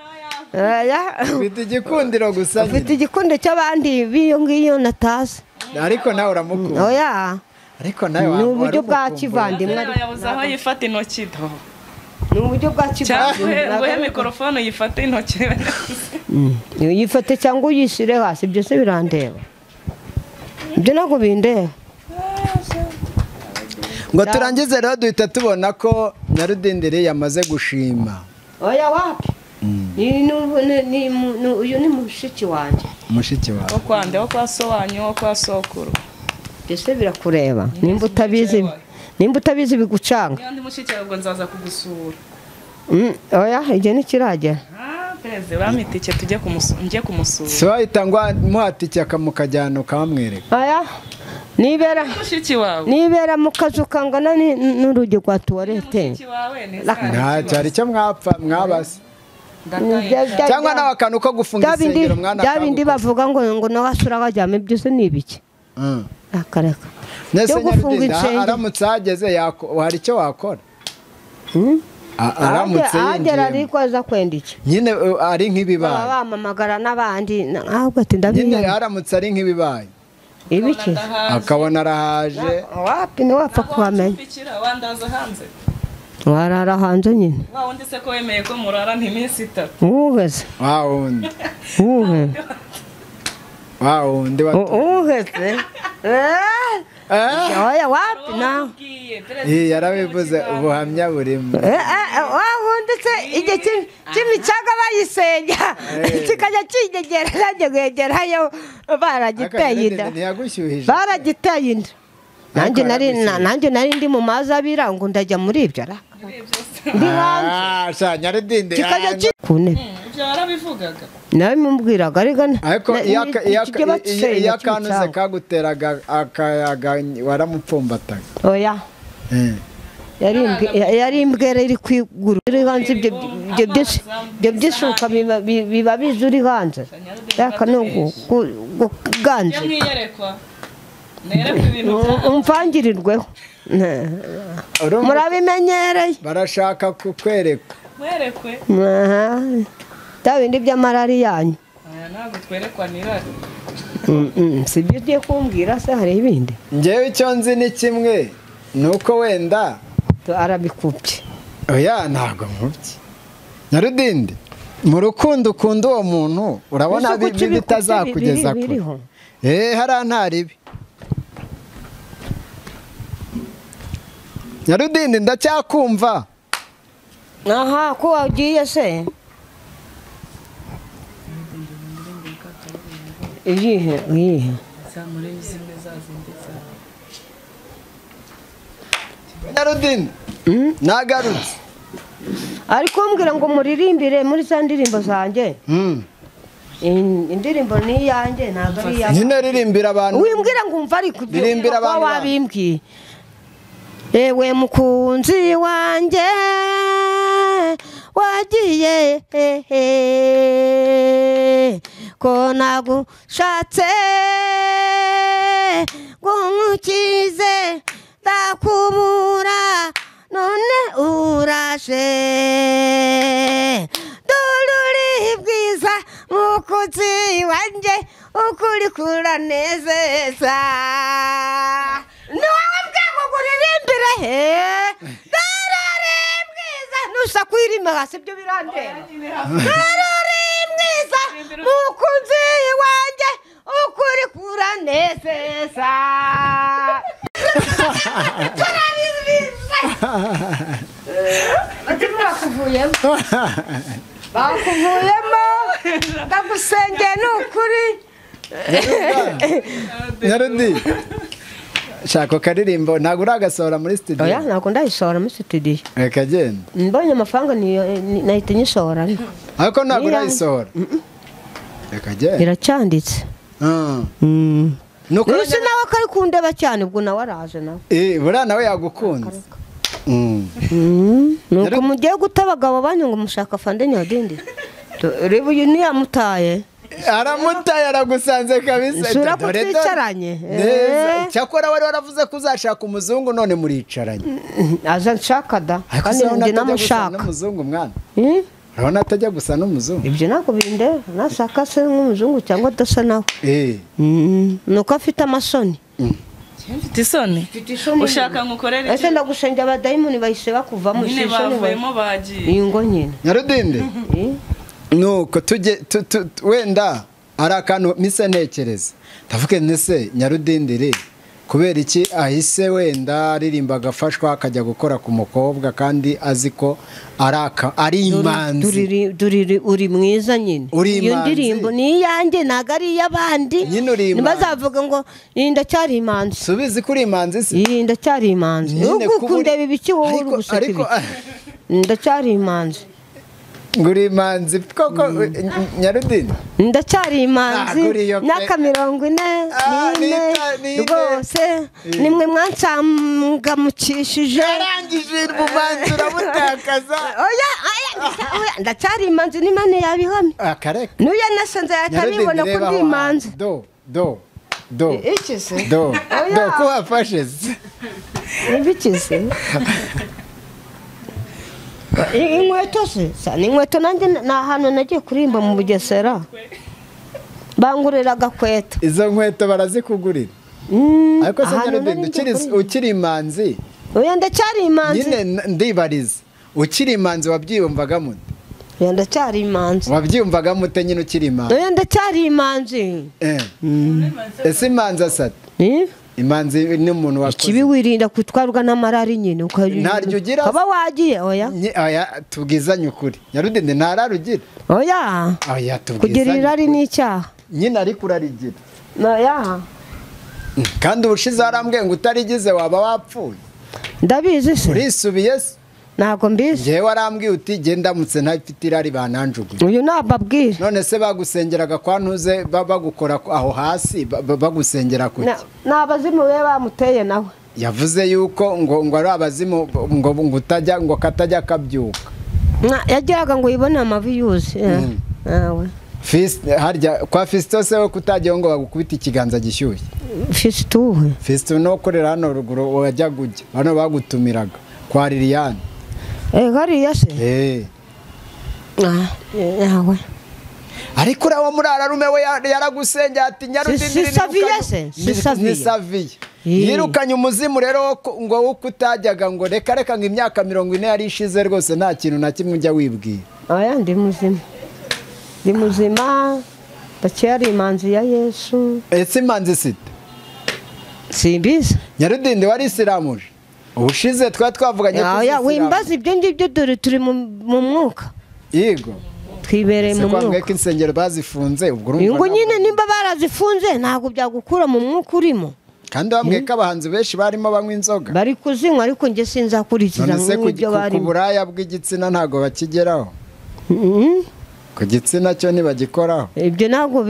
Oya. Ufite igikundiro gusa. Ufite igikundiro cy'abandi biyo ngiyo natazi. Ariko nawe uramukunda. Oya. Ariko nawe ni uburyo bwa kivandimwe yabuze aho yifata intoki do. Ni uburyo bwa kivandimwe. Nguhe mikrofone yifate intoki. Yifate cyangwa uyishyire hasi byose birandeba. Ibyo ntabwo bindeba. Ngo turangize rero duhita tubona ko Nyarudindiri yamaze gushima. Oya wapi? Uyu ni mushiki wanjye. Mushiki wawe. Wo kwande, wo kwa so wanyu, wo kwa sokuru. Byose birakureba. Nimba utabizi, nimba utabizi bigucanga. Ndi mushiki wawe nzaza kugusura. Oya igihe ntikiragera. Perezida bamitike tujye kumusura, ngiye kumusura. So wahita muhatike akamukajyana ukamwereka. Oya nibera mushiki wawe. Nibera mu kazu kangana n'urugi rwa tuwarete. Mushiki wawe ni nta cyari cyo mwapfa mwabase. Cyangwa nawe akantu ko gufunga isengero mwana. Byabindi bavuga ngo nawe asura bajyame byose ni ibiki? Akareka. Nese Nyarudindi aramutse ahageze hari icyo wakora? Aramutse yinjiye ariko aza kwenda iki? Nyine ari nk'ibibaye. Bamamagara n'abandi ahubwo ati ndabiye. Nyine aramutse ari nk'ibibaye. Ibiki? Akabona arahaje. Wapi ni wapfa kuhamenya. Wandaza hanze. Warara hanze nyine. Wa wundi se ko wemeye ko murara n'iminsi 3. Uwuheze. Wa wundi. Uwuhe. Wa wundi uwuheze. Oya wapi na. Yarabivuze ubuhamya burimo. Wa wundi se igihe cy'imicaga bayisenya kikajya kinyegera nanjye kwegerayo baragiteye inda. Baragiteye inda. Nanjye nari ndi mu mazi abira ngo ndajya muri ibyo ra. Ndi hanze. Nyarudindi. Kikajya ku ntebe. Ibyo warabivugaga. Nawe mubwiraga ariko iyo akanuze kaguteraga akayaga waramupfumbataga. Oya. Yari imbwere iri kwiguru iri hanze ibyo by'ishuka biba bize uri hanze. Reka no kuganje. Umvangirirweho. Murabimenyereye. Barashaka kukwereka. Mwerekwe. Bya bindi by'amarari yanyu. Aya ntabwo twerekwa n'irari. Si byo ugiye kumbwira se hari ibindi? Njyewe icyo nzi ni kimwe nuko wenda arabikubye. Oya ntabwo nkubye. Nyarudindi mu rukundo ukunda uwo muntu urabona bitazakugeza kure. Hariya nta ribi. Nyarudindi ndacyakumva. Aha ko wagiye se? Iyihe iyihe? Nyarudindi nagarutse. Ariko mbwira ngo muririmbire muri za ndirimbo zanjye. Indirimbo ni iyanjye ntabwo ari iyawe. Nyine ririmbira abantu. Wimbwira ngo umva ariko ririmbira abantu wabimbwiye. Ewe mukunzi wanjye wagiye ko nagushatse ngo nkukize ndakubura none uraje dore uri bwiza mukunzi wanjye ukuri kuranezeza. Ni wowe mbwego nguririmbire he dore uri mwiza nusa kwirima hasi ibyo birandeba. Dore uri mwiza mukunzi wanjye ukuri kuranezeza. Bakuvuyemo ndagusengeye ni ukuri. Nyarudi shaka karirimbo ntabwo uragasohora muri studio. Oya ntabwo ndayisohora muri studio. Reka genda. Mbonye amafaranga nahita nyisohora ariko. Ariko ntabwo urayisohora. Reka genda. Iracyanditse. Nuko nawe kari kundeba cyane ubwo nawe araje nawe. Buriya nawe yagukunze. Nuko mugiye guta abagabo banyu ngo mushaka fande nyadindi. Reba uyu ntiyamutaye. Aramutaye aragusanze kabisa. Sura ko twicaranye. Cyakora wari waravuze ko uzashaka umuzungu none muricaranye. Aza nshaka da. Kandi ndi namushaka. N'umuzungu mwana. Urabona atajya gusa n'umuzungu. Ibyo ntabwo bindeba. Nashaka se nk'umuzungu cyangwa adasa nawe. Nuko afite amasoni. Mfite isoni. Ushaka ngukorere iki? Ese ndagushenja abadayimoni bahise bakuvamo nyine bavuyemo bagiye. Ingo nyine. Nyarudinde. Nuko tujye wenda ari akantu mise ntekereza. Ndavuge nese Nyarudindiri kubera iki ahise wenda aririmba agafashwa akajya gukora ku mukobwa kandi azi ko ari imanzi. Duriri uri mwiza nyine. Iyo ndirimbo ni iyanjye ntabwo ari iy'abandi. Ntibazavuga ngo ndacyari imanzi. Subizi ko uri imanzi se? Ndacyari imanzi. Ukundeba ibiki wowe uri guseka ibiki? Ndacyari imanzi. Nguri imanzi koko Nyarudindi. Ndacyari imanzi myaka 44 rwose nimwe mwansangamukishije. Yarangije ubumanzi urabutakaza. Oya ndacyari imanzi n'Imana yabihamye. Akareka. N'uya nasanze yatabibona ko ndi imanzi. Do do do. Iki se? Do do ko wafashe se? Ibiki se? Inkweto se? Ni inkweto nanjye ni ahantu nagiye kuririmba mu Bugesera bangurira agakweto. Izo nkweto barazikugurira. Ariko se Nyarudindi ukiri imanzi? Oya ndacyari imanzi. Nyine ndibariza ukiri imanzi wabyiyumvagamo ute? Oya ndacyari imanzi. Wabyiyumvagamo ute nyine ukiri imanzi? Oya ndacyari imanzi. Ese imanzi asate? Imanzi ni umuntu wakoze. Ikibi wirinda kwitwarwa n'amarari nyine ntaryo ugira. Kaba wagiye oya. Oya tubwizanye ukuri. Nyarudindi ntarari ugira. Oya. Oya tubwizanye. Kugira irari ni icyaha. Nyine ariko urarigira. Oya. Kandi ubushize arambwiye ngo utarigize waba wapfuye. Ndabizi se. Urisubiye se? Ntabwo mbizi. Njyewe warambwiye uti genda ndamutse ntafite irari bananjuguye. Uyu nababwira. None se bagusengeraga kwa ntuze bagukora aho hasi bagusengera kuki? Nabazimu be bamuteye nawe. Yavuze yuko ngo ari abazimu ngo utajya ngo katajya kabyuka. Yagiraga ngo yibone amavi yuze. Harya kwa Fiston se we kutagiye ngo bagukubita ikiganza gishyushye. Fiston. Fiston no korera hano ruguru wajyaga ujya. Hano bagutumiraga kwa Liliane. Hariya se? Yawe. Ariko urawo murararume we yaragusengeye ati Nyarudindiri si Saviye se? Si Saviye. Ni Saviye. Yirukanye umuzimu rero ngo uko utajyaga ngo reka reka ngo imyaka 40 yari ishize rwose nta kintu na kimwe ujya wibwira. Oya ndi muzima. Ndi muzima. Ndacyari imanzi ya Yesu. Ese imanzi site? Simbizi. Nyarudindi wari isiramuje. Ubushize twa twavuganye ko oya wimbaza ibyo ngibyo dore turi mu mwuka. Yego. Twibereye mu mwuka. Kwambwe ko insengero bazifunze ubwo urumva. Ngo nyine nimba barazifunze ntabwo byagukura mu mwuka urimo. Kandi bambwe ko abahanzi benshi barimo banywa inzoga. Bari kuzinywa ariko nge sinzakurikiza nk'ibyo barimo. Ku buraya bw'igitsina ntago bakigeraho. Ku gitsina cyo ntibagikoraho. Ibyo ntabwo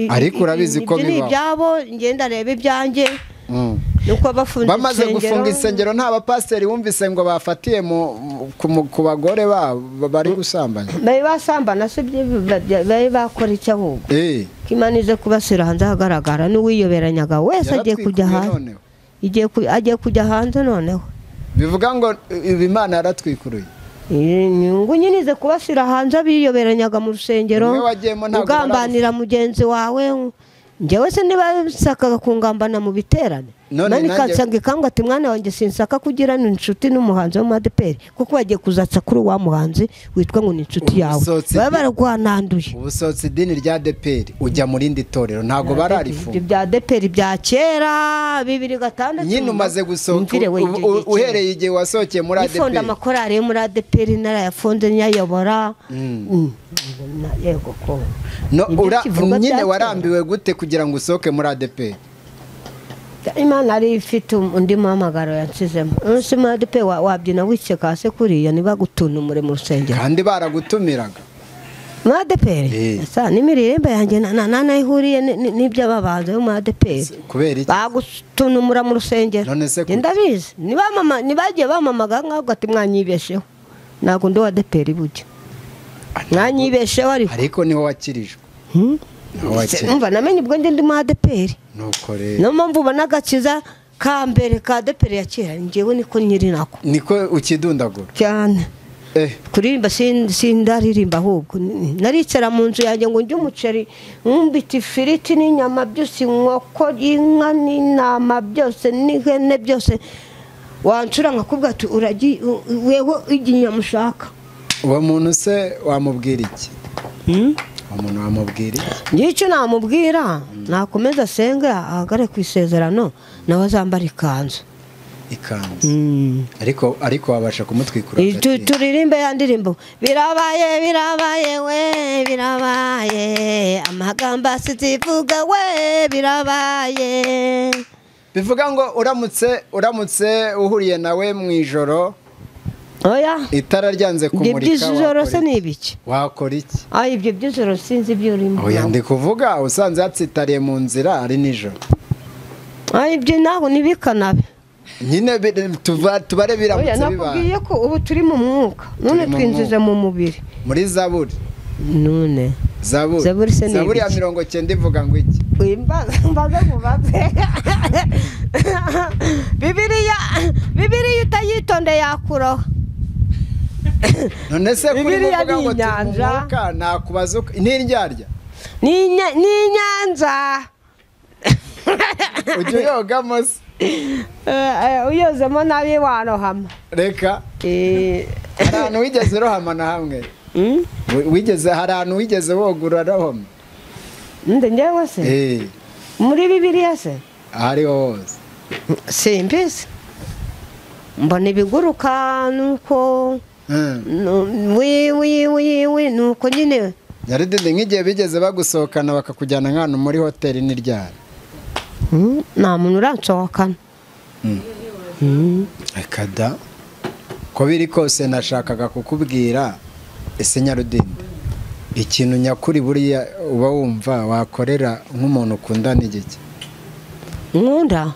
ariko urabizi ko bibaho. Ibyo ni ibyabo, ngenda reba ibyanjye. Nuko bafunze bamaze gufunga insengero nta bapasiteri wumvise ngo bafatiye ku bagore babo bari gusambana. Bari basambana se bari bakora icyo ahubwo. Imana ize kubasira hanze ahagaragara n'uwiyoberanyaga wese agiye kujya hanze. Agiye kujya hanze noneho. Bivuga ngo Imana yaratwikuruye. Inyungu nyine ize kubasira hanze abiyoberanyaga mu rusengero, ugambanira mugenzi wawe. Njyewe se niba kungambana mu biterane none ikansanga ikambwa ati mwana wanjye sinsaka kugirana inshuti n'umuhanzi wo mu ADEPR kuko bagiye kuzatsa kuri wa muhanzi witwa ngo ni inshuti yawe, baba baragwananduye. Ubusohotse idini rya ADEPR ujya mu rindi torero ntabwo bararifunga. Ibyo bya ADEPR bya kera 2006 nyine umaze gusohoka uhereye igihe wasohokeye muri ADEPR. Ifonda amakorari yo muri ADEPR narayafunze nyayobora. Yego ko nyine warambiwe gute kugira ngo usohoke muri ADEPR? Imana ari ifite undi muhamagaro yansizemo. Umunsi muri ADEPR wabyina wiceka hasi kuriya niba gutuntumure mu rusengero. Kandi baragutumiraga muri ADEPR? Asa n'imiririmbo yanjye nanayihuriye n'iby'ababanza bo muri ADEPR. Kubera iki? Bagutuntumura mu rusengero. Ndabizi. Nibagiye bamamaga nkaho ati mwanyibesheho. Ntabwo ndi uwa ADEPR bujya. Mwanyibesheho ariko. Ariko niho wakirijwe. Umva namenye ubwo ndi mu ADEPR. Niyo mpamvu ubona agakiza ka mbere ka ADEPR ya kera njyewe niko nyiri nako. Niko ukidundagura cyane. Kuririmba sindaririmba ahubwo naricara mu nzu yanjye ngo ndye umuceri nkumbita ifiriti n'inyama byose, inkoko, inka n'intama byose n'ihene byose, wancura nkakubwira ati uragiye wewe inyama ushaka. Uwo muntu se wamubwira iki? Umuntu wamubwira iki? Nicyo namubwira nakomeza asenge ahagare ku isezerano nawe azambara ikanzu. Ikanzu. Ariko wabasha kumutwikura. Turirimbe ya ndirimbo birabaye birabaye we birabaye amagambo asizivuga we birabaye. Bivuga ngo uramutse uhuriye nawe mu ijoro. Oya. Itara ryanze kumurika. Ibyo by'ijoro se ni ibiki? Wakora iki? Ay ibyo by'ijoro sinzi ibyo urimo. Oya ndi kuvuga usanze yatsitariye mu nzira ari nijoro. Ay ibyo naho nibikanabe. Nyine tubare biramutse bibaye. Oya nakubwiye ko ubu turi mu mwuka. None twinjize mu mubiri. Muri Zaburi. None. Zaburi. Zaburi ya 90 ivuga ngo iki? Mbaza mubaze. Bibiliya utayitonde yakuroha. None se kuri muvuga ngo tumuka nakubaza n'indyarya ni nyanza ujye uyogamo se? Uyozemo nabi warohama. Reka hari ahantu wigeze urohama na hamwe? Wigeze hari ahantu wigeze wogura rohama? Njyewe se muri Bibiliya se ahariho hose simbizi mbona ibiguruka nuko wi nuko nyine. Nyarudindi nk'igihe bigeze bagusohokana bakakujyana nk'ahantu muri hoteli n'iryari? Nta muntu uransohokana. Akada ko biri kose nashakaga kukubwira ese Nyarudindi ikintu nyakuri buriya uba wumva wakorera nk'umuntu ukundana igiki? Nkunda?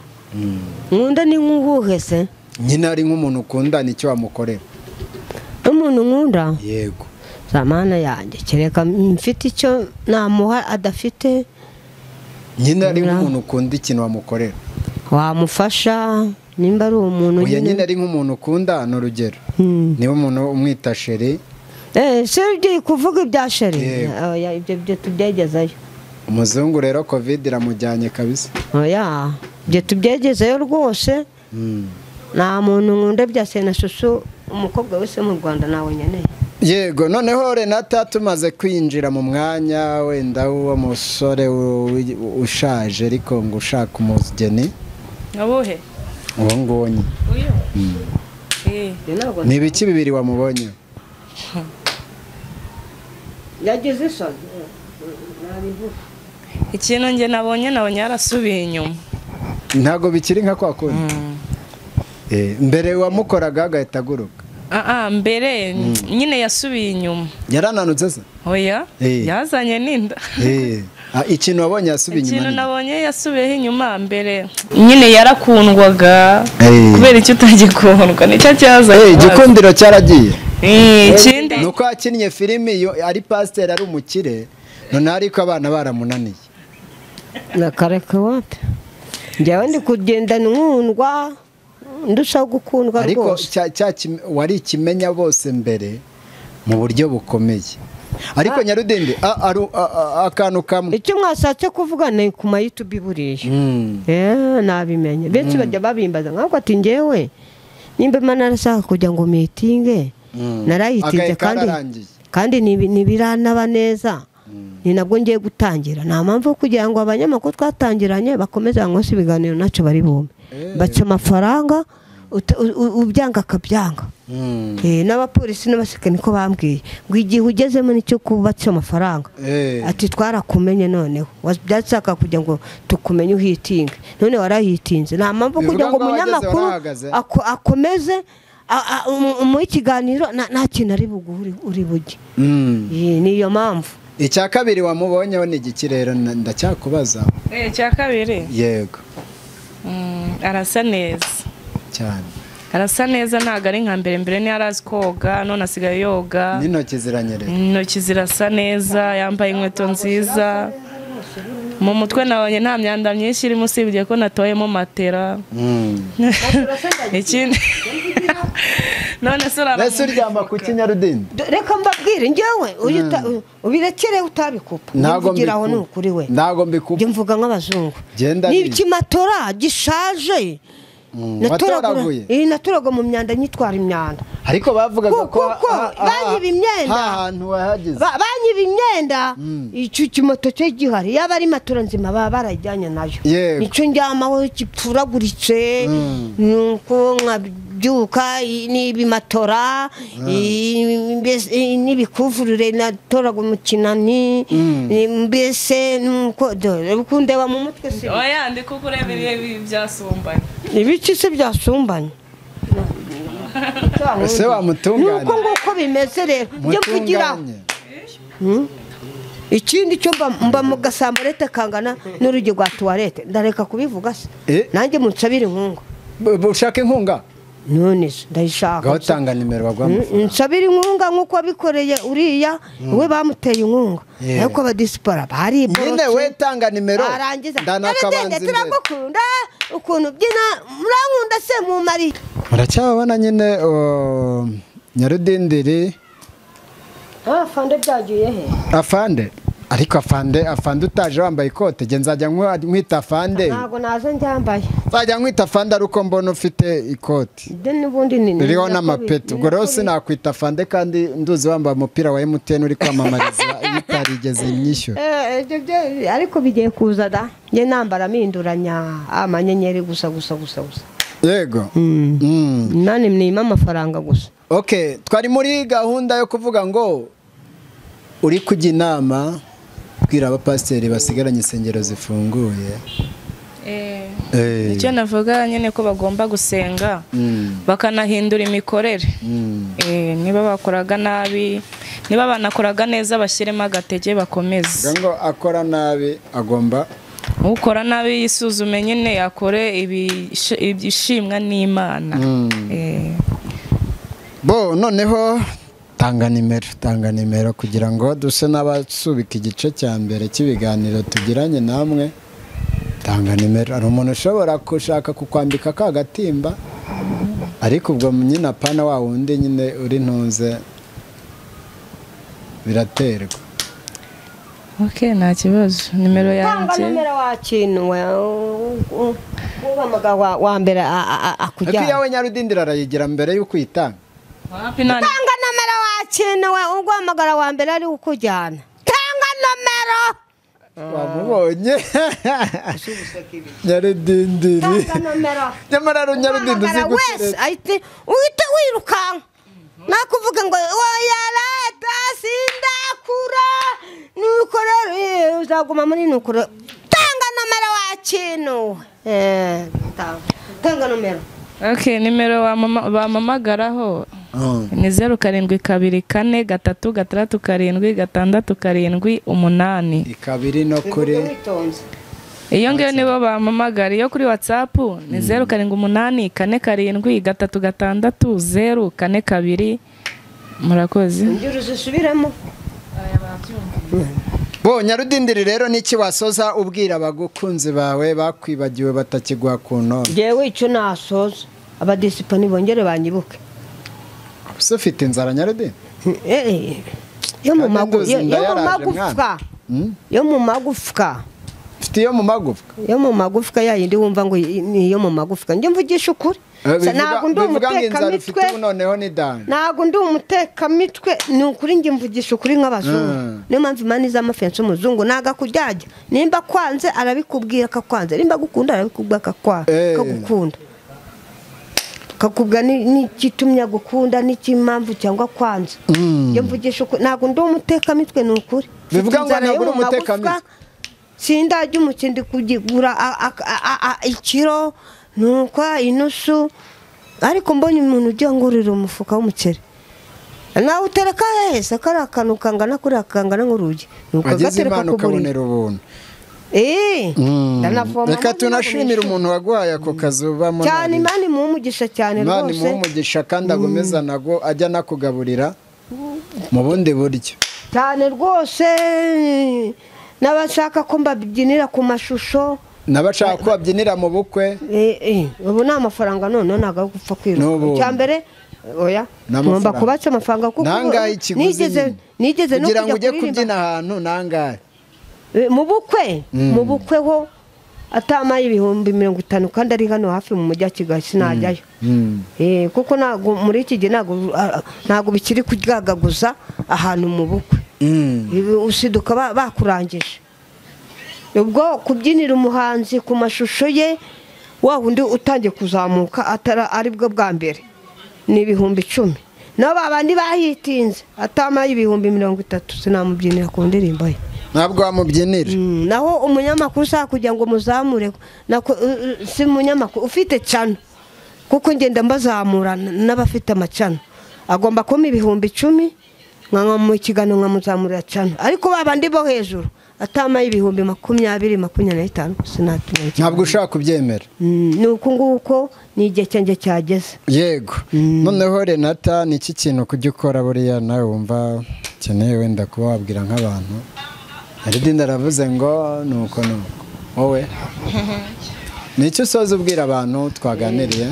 Nkunda ni nk'uwuhe se? Nyine ari nk'umuntu ukundana icyo wamukorera. Umuntu nkunda? Yego. Zamana yanjye kereka mfite icyo namuha adafite. Nyine ari nk'umuntu ukunda ikintu wamukorera. Wamufasha nimba ari umuntu nyine. Nyine ari nk'umuntu ukunda ni urugero. Niba umuntu umwita sheri. Se ugiye kuvuga ibya sheri? Oya ibyo byo tubyegezayo. Umuzungu rero Covid iramujyanye kabisa. Oya ibyo tubyegezayo rwose. Nta muntu nkunda bya Senasusu umukobwa wese mu Rwanda nawe nyeneye. Yego noneho Renata tumaze kwinjira mu mwanya wenda w'uwo musore ushaje ariko ngo ushaka umugeni. Abuhe? Uwo nguwo nyine. Uyu? Ni ibiki bibiri wamubonye? Yagize isoni. Ikintu njye nabonye yarasubiye inyuma. Ntabwo bikiri nka kwa kundi. Mbere wamukoraga agahita aguruka. Mbere nyine yasubiye inyuma. Yarananutse se? Oya, yazanye n'inda. Ikintu wabonye yasubiye inyuma? Ikintu nabonye yasubiyeho inyuma mbere nyine yarakundwaga, kubera icyo utagikundwa nicyo cyazanye. Igikundiro cyaragiye. Ikindi nuko yakinnye filimi ari pasiteri ari umukire, none ariko abana baramunaniye. Nakareka wapi? Njyewe ndi kugenda nkundwa, ndushaho gukundwa rwose. Ariko wari ikimenya bose mbere mu buryo bukomeye. Ariko Nyarudindi akantu kamwe icyo mwashatse kuvuga ni ku ma YouTube buriya. Nabimenye benshi bajya babimbaza nkavuga ati njyewe nimba Imana arashaka kujya ngo mitinge narayitinze kandi ntibiranaba neza, ni nabwo ngiye gutangira. Nta mpamvu kugira ngo abanyamakuru twatangiranye bakomeze banywese ibiganiro ntacyo bari bume, baca amafaranga ubyanga akabyanga. N'abapolisi n'abasirikare niko bambwiye ngo igihe ugezemo nicyo kubatse amafaranga. Ati twarakumenye noneho byashaka kugira ngo tukumenye uhitinge, none warahitinze. Nta mpamvu kugira ngo umunyamakuru akomeze mu ikiganiro nta kintu ari buguhe uri bujye. Niyo mpamvu. Icya kabiri wamubonyeho ni igiki rero? Ndacyakubaza. Icya kabiri? Yego. Arasa neza cyane. Arasa neza, ntabwo ari nka mbere. Mbere ntiyari koga, none asigaye yoga. N'intoki ziranyerera. Intoki zirasa neza, yambaye inkweto nziza. Mu mutwe nabonye nta myanda myinshi irimo, usibye ko natoyemo matera. Ikindi none se uryama ku Kinyarudindi? Reka mbabwire njyewe ubirekere utabikupa. Ntabwo ni ukuri we. Ntabwo mbikupa. Njye mvuga nk'abazungu. Ni ikimatora gishaje. Natoraga mu myanda nyitwara imyanda. Ariko bavugaga ko banyiba imyenda. Ahantu wahageze. Banyiba imyenda, icyo kimoto cyo gihari yaba ari matora nzima baba barajyanye nayo. Nicyo njyamaho gipfuraguritse, nuko nkabyuka n'ibimatora, n'ibikuvurure natoraga mu kinani, mbese nuko dore ukundeba mu mutwe se. Oya, ndi kukureba ibihe byasumbanye. Ibiki se byasumbanye? Ese wamutunganye? Nuko nguko bimeze rero njye mvugira. Ikindi cyo mba mu gasambarete kangana n'urugi rwa toilette, ndareka kubivuga se. Nanjye munsabire inkunga. Ushaka inkunga? None se ndayishaka. Gaho tanga nimero bagwa amafaranga. Nsabire inkunga nkuko wabikoreye uriya, we bamuteye inkunga. Ariko abadisipara bari nyine we tanga nimero. Ndanakabanza imbere. Turagukunda ukuntu byina murankunda se mumari. Muracyababona nyine Nyarudindiri. Afande byagiye he? Afande ariko afande utaje wambaye ikote, nge nzajya nkwita afande. Ntabwo naje njyambaye. Nzajya nkwita afande ariko mbona ufite ikoti ririho n'amapeti. Ubwo rero sinakwita afande kandi nduzi wambaye umupira wa MTN uri kwamamariza bitarigeze imyishyura. Ariko bigiye kuza da, nge nambara mpinduranya amanyenyeri gusa gusa gusa gusa. Yego. Nani mnima amafaranga gusa. Okay, twari muri gahunda yo kuvuga ngo uri kujya inama kubwira abapasiteri basigaranye insengero zifunguye. Icyo navuga nyine ko bagomba gusenga bakanahindura imikorere. Niba bakoraga nabi, niba banakoraga neza bashyiremo agatege bakomeze. Ngo akora nabi agomba ukora nabi yisuzume nyine akore ibishimwa n'Imana. Bo noneho tanga nimero kugira ngo duse n'abasubika igice cya mbere cy'ibiganiro tugiranye namwe. Tanga nimero. Hari umuntu ushobora gushaka kukwambika ka gatimba, ariko ubwo nyine apana wa wundi nyine uri ntunze biraterwa. Okay, nta kibazo. Nimero yanjye. Tanga nimero wa kintu wa mbere akujyana. Ariko iyawe Nyarudindira arayigira mbere y'uko uyitanga. Tanga nomero wa kintu uguhamagara wa mbere ari ukujyana. Tanga nomero. Wamubonye Nyarudindiri. Tanga nomero. Nyamara Nyarudindiri uzi wese uhita wirukanka. Nakuvuga ngo oya leta sindakura nuko rero uzaguma muri nuko. Tanga nomero wa kintu. Tanga nomero. Okay, nimero bamamagaraho Ni 0 7 2 4 3 6 7 6 7 8. Ikabiri no kuri iyo ngiyo nibo bampamagara. Iyo kuri WhatsApp ni 0 7 8 4 7 3 6 0 4 2. Murakoze. Ingero zisubiremo. Bo Nyarudindiri rero niki wasoza ubwira abagukunzi bawe bakwibagiwe batakigwa ku none? Jewe icyo nasoza, abadisipani bongere banyibuke. Ese ufite inzara Nyarudindiri? Yo mu magufwa. Yo mu magufwa. Ufite iyo mu magufwa? Yo mu magufwa ya yindi wumva ngo ni iyo mu magufwa. Njye mvugisha ukuri. Ntabwo ndi umutekamitwe, ntabwo ndi umutekamitwe, ni ukuri njye mvugisha ukuri nk'abazungu. Niyo mpamvu imana iz'amafensi umuzungu ntago akuryajya. Nimba kwanze arabikubwira akakwanze, nimba agukunda arabikubwira akagukunda. Kakubwa n'igitumye agukunda n'ikimpamvu cyangwa kwanze. Njye mvugisha ukuri, ntabwo ndi umutekamitwe, ni ukuri. Bivuga ngo ntabwo uri umutekamitwe. Sindajya umukindi kugura ikiro nuko inusu, ariko mbonye umuntu ujya ngurira umufuka w'umuceri nawe utereka hese kari akantu kangana kuri akangana nk'urugi, nuko gatereka ku buriri. Reka tunashimira umuntu waguhaye ako kazi ubamo cyane. Imana imuhe umugisha cyane rwose. Imana imuhe umugisha kandi agomeza nago ajya nakugaburira mu bundi buryo cyane rwose. N'abashaka ko mbabyinira ku mashusho, n'abashaka ko babyinira mu bukwe, ubu ni amafaranga none ntabwo gupfa kwiruka. Icyambere oya ngomba kubaca amafaranga kuko nigeze no kugira ngo ujye kubyina ahantu nangahe mu bukwe. Mu bukwe ho atamaye 50,000 kandi ari hano hafi mu mujyi wa Kigali sinajyayo. Kuko ntabwo muri iki gihe ntabwo bikiri kuryagaguza ahantu mu bukwe. Usiduka bakurangije. Ubwo kubyinira umuhanzi ku mashusho ye wa wundi utangiye kuzamuka atara aribwo bwa mbere ni 10,000. Nabo abandi bahitinze atamaye 30,000 sinamubyinira ku ndirimbo ye. Ntabwo wamubyinira. Naho umunyamakuru ushaka kugira ngo muzamure, si umunyamakuru ufite cano, kuko ngenda mbazamura n'abafite amacano agomba kumpa 10,000 nka mu kiganiro nkamuzamurira cano. Ariko babandi bo hejuru atamaye 20,000 25 sinatumye. Ntabwo ushaka kubyemera. Ni uko nguko ni igihe cyanjye cyageze. Yego. Noneho Renata ni iki kintu kujya ukora buriya nawe wumva ukeneye wenda kuba wabwira nk'abantu? Nyarudindi aravuze ngo nuko nuko. Wowe ni icyo usoza ubwira abantu twaganiriye?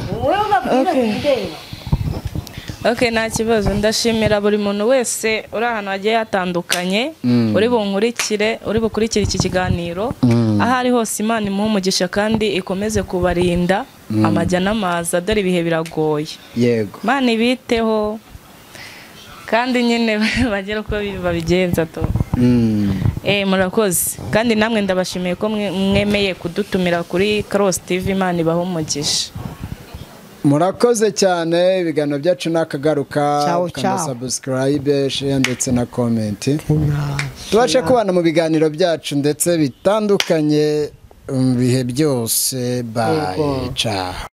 Okay, nta kibazo. Ndashimira buri muntu wese uri ahantu hagiye hatandukanye, uri bunkurikire, uri bukurikire iki kiganiro aho ari hose. Imana imuhe umugisha kandi ikomeze kubarinda amajya n'amaza, dore ibihe biragoye. Yego. Imana ibiteho kandi nyine bagere uko babigenza to. Murakoze. Kandi namwe ndabashimiye ko mwemeye kudutumira kuri Cross TV. Imana ibahe umugisha. Murakoze cyane. Ibiganiro byacu nakagaruka, kanda subscribe, share ndetse na comment. Tubashe kubana mu biganiro byacu ndetse bitandukanye mu bihe byose. Bye, ciao.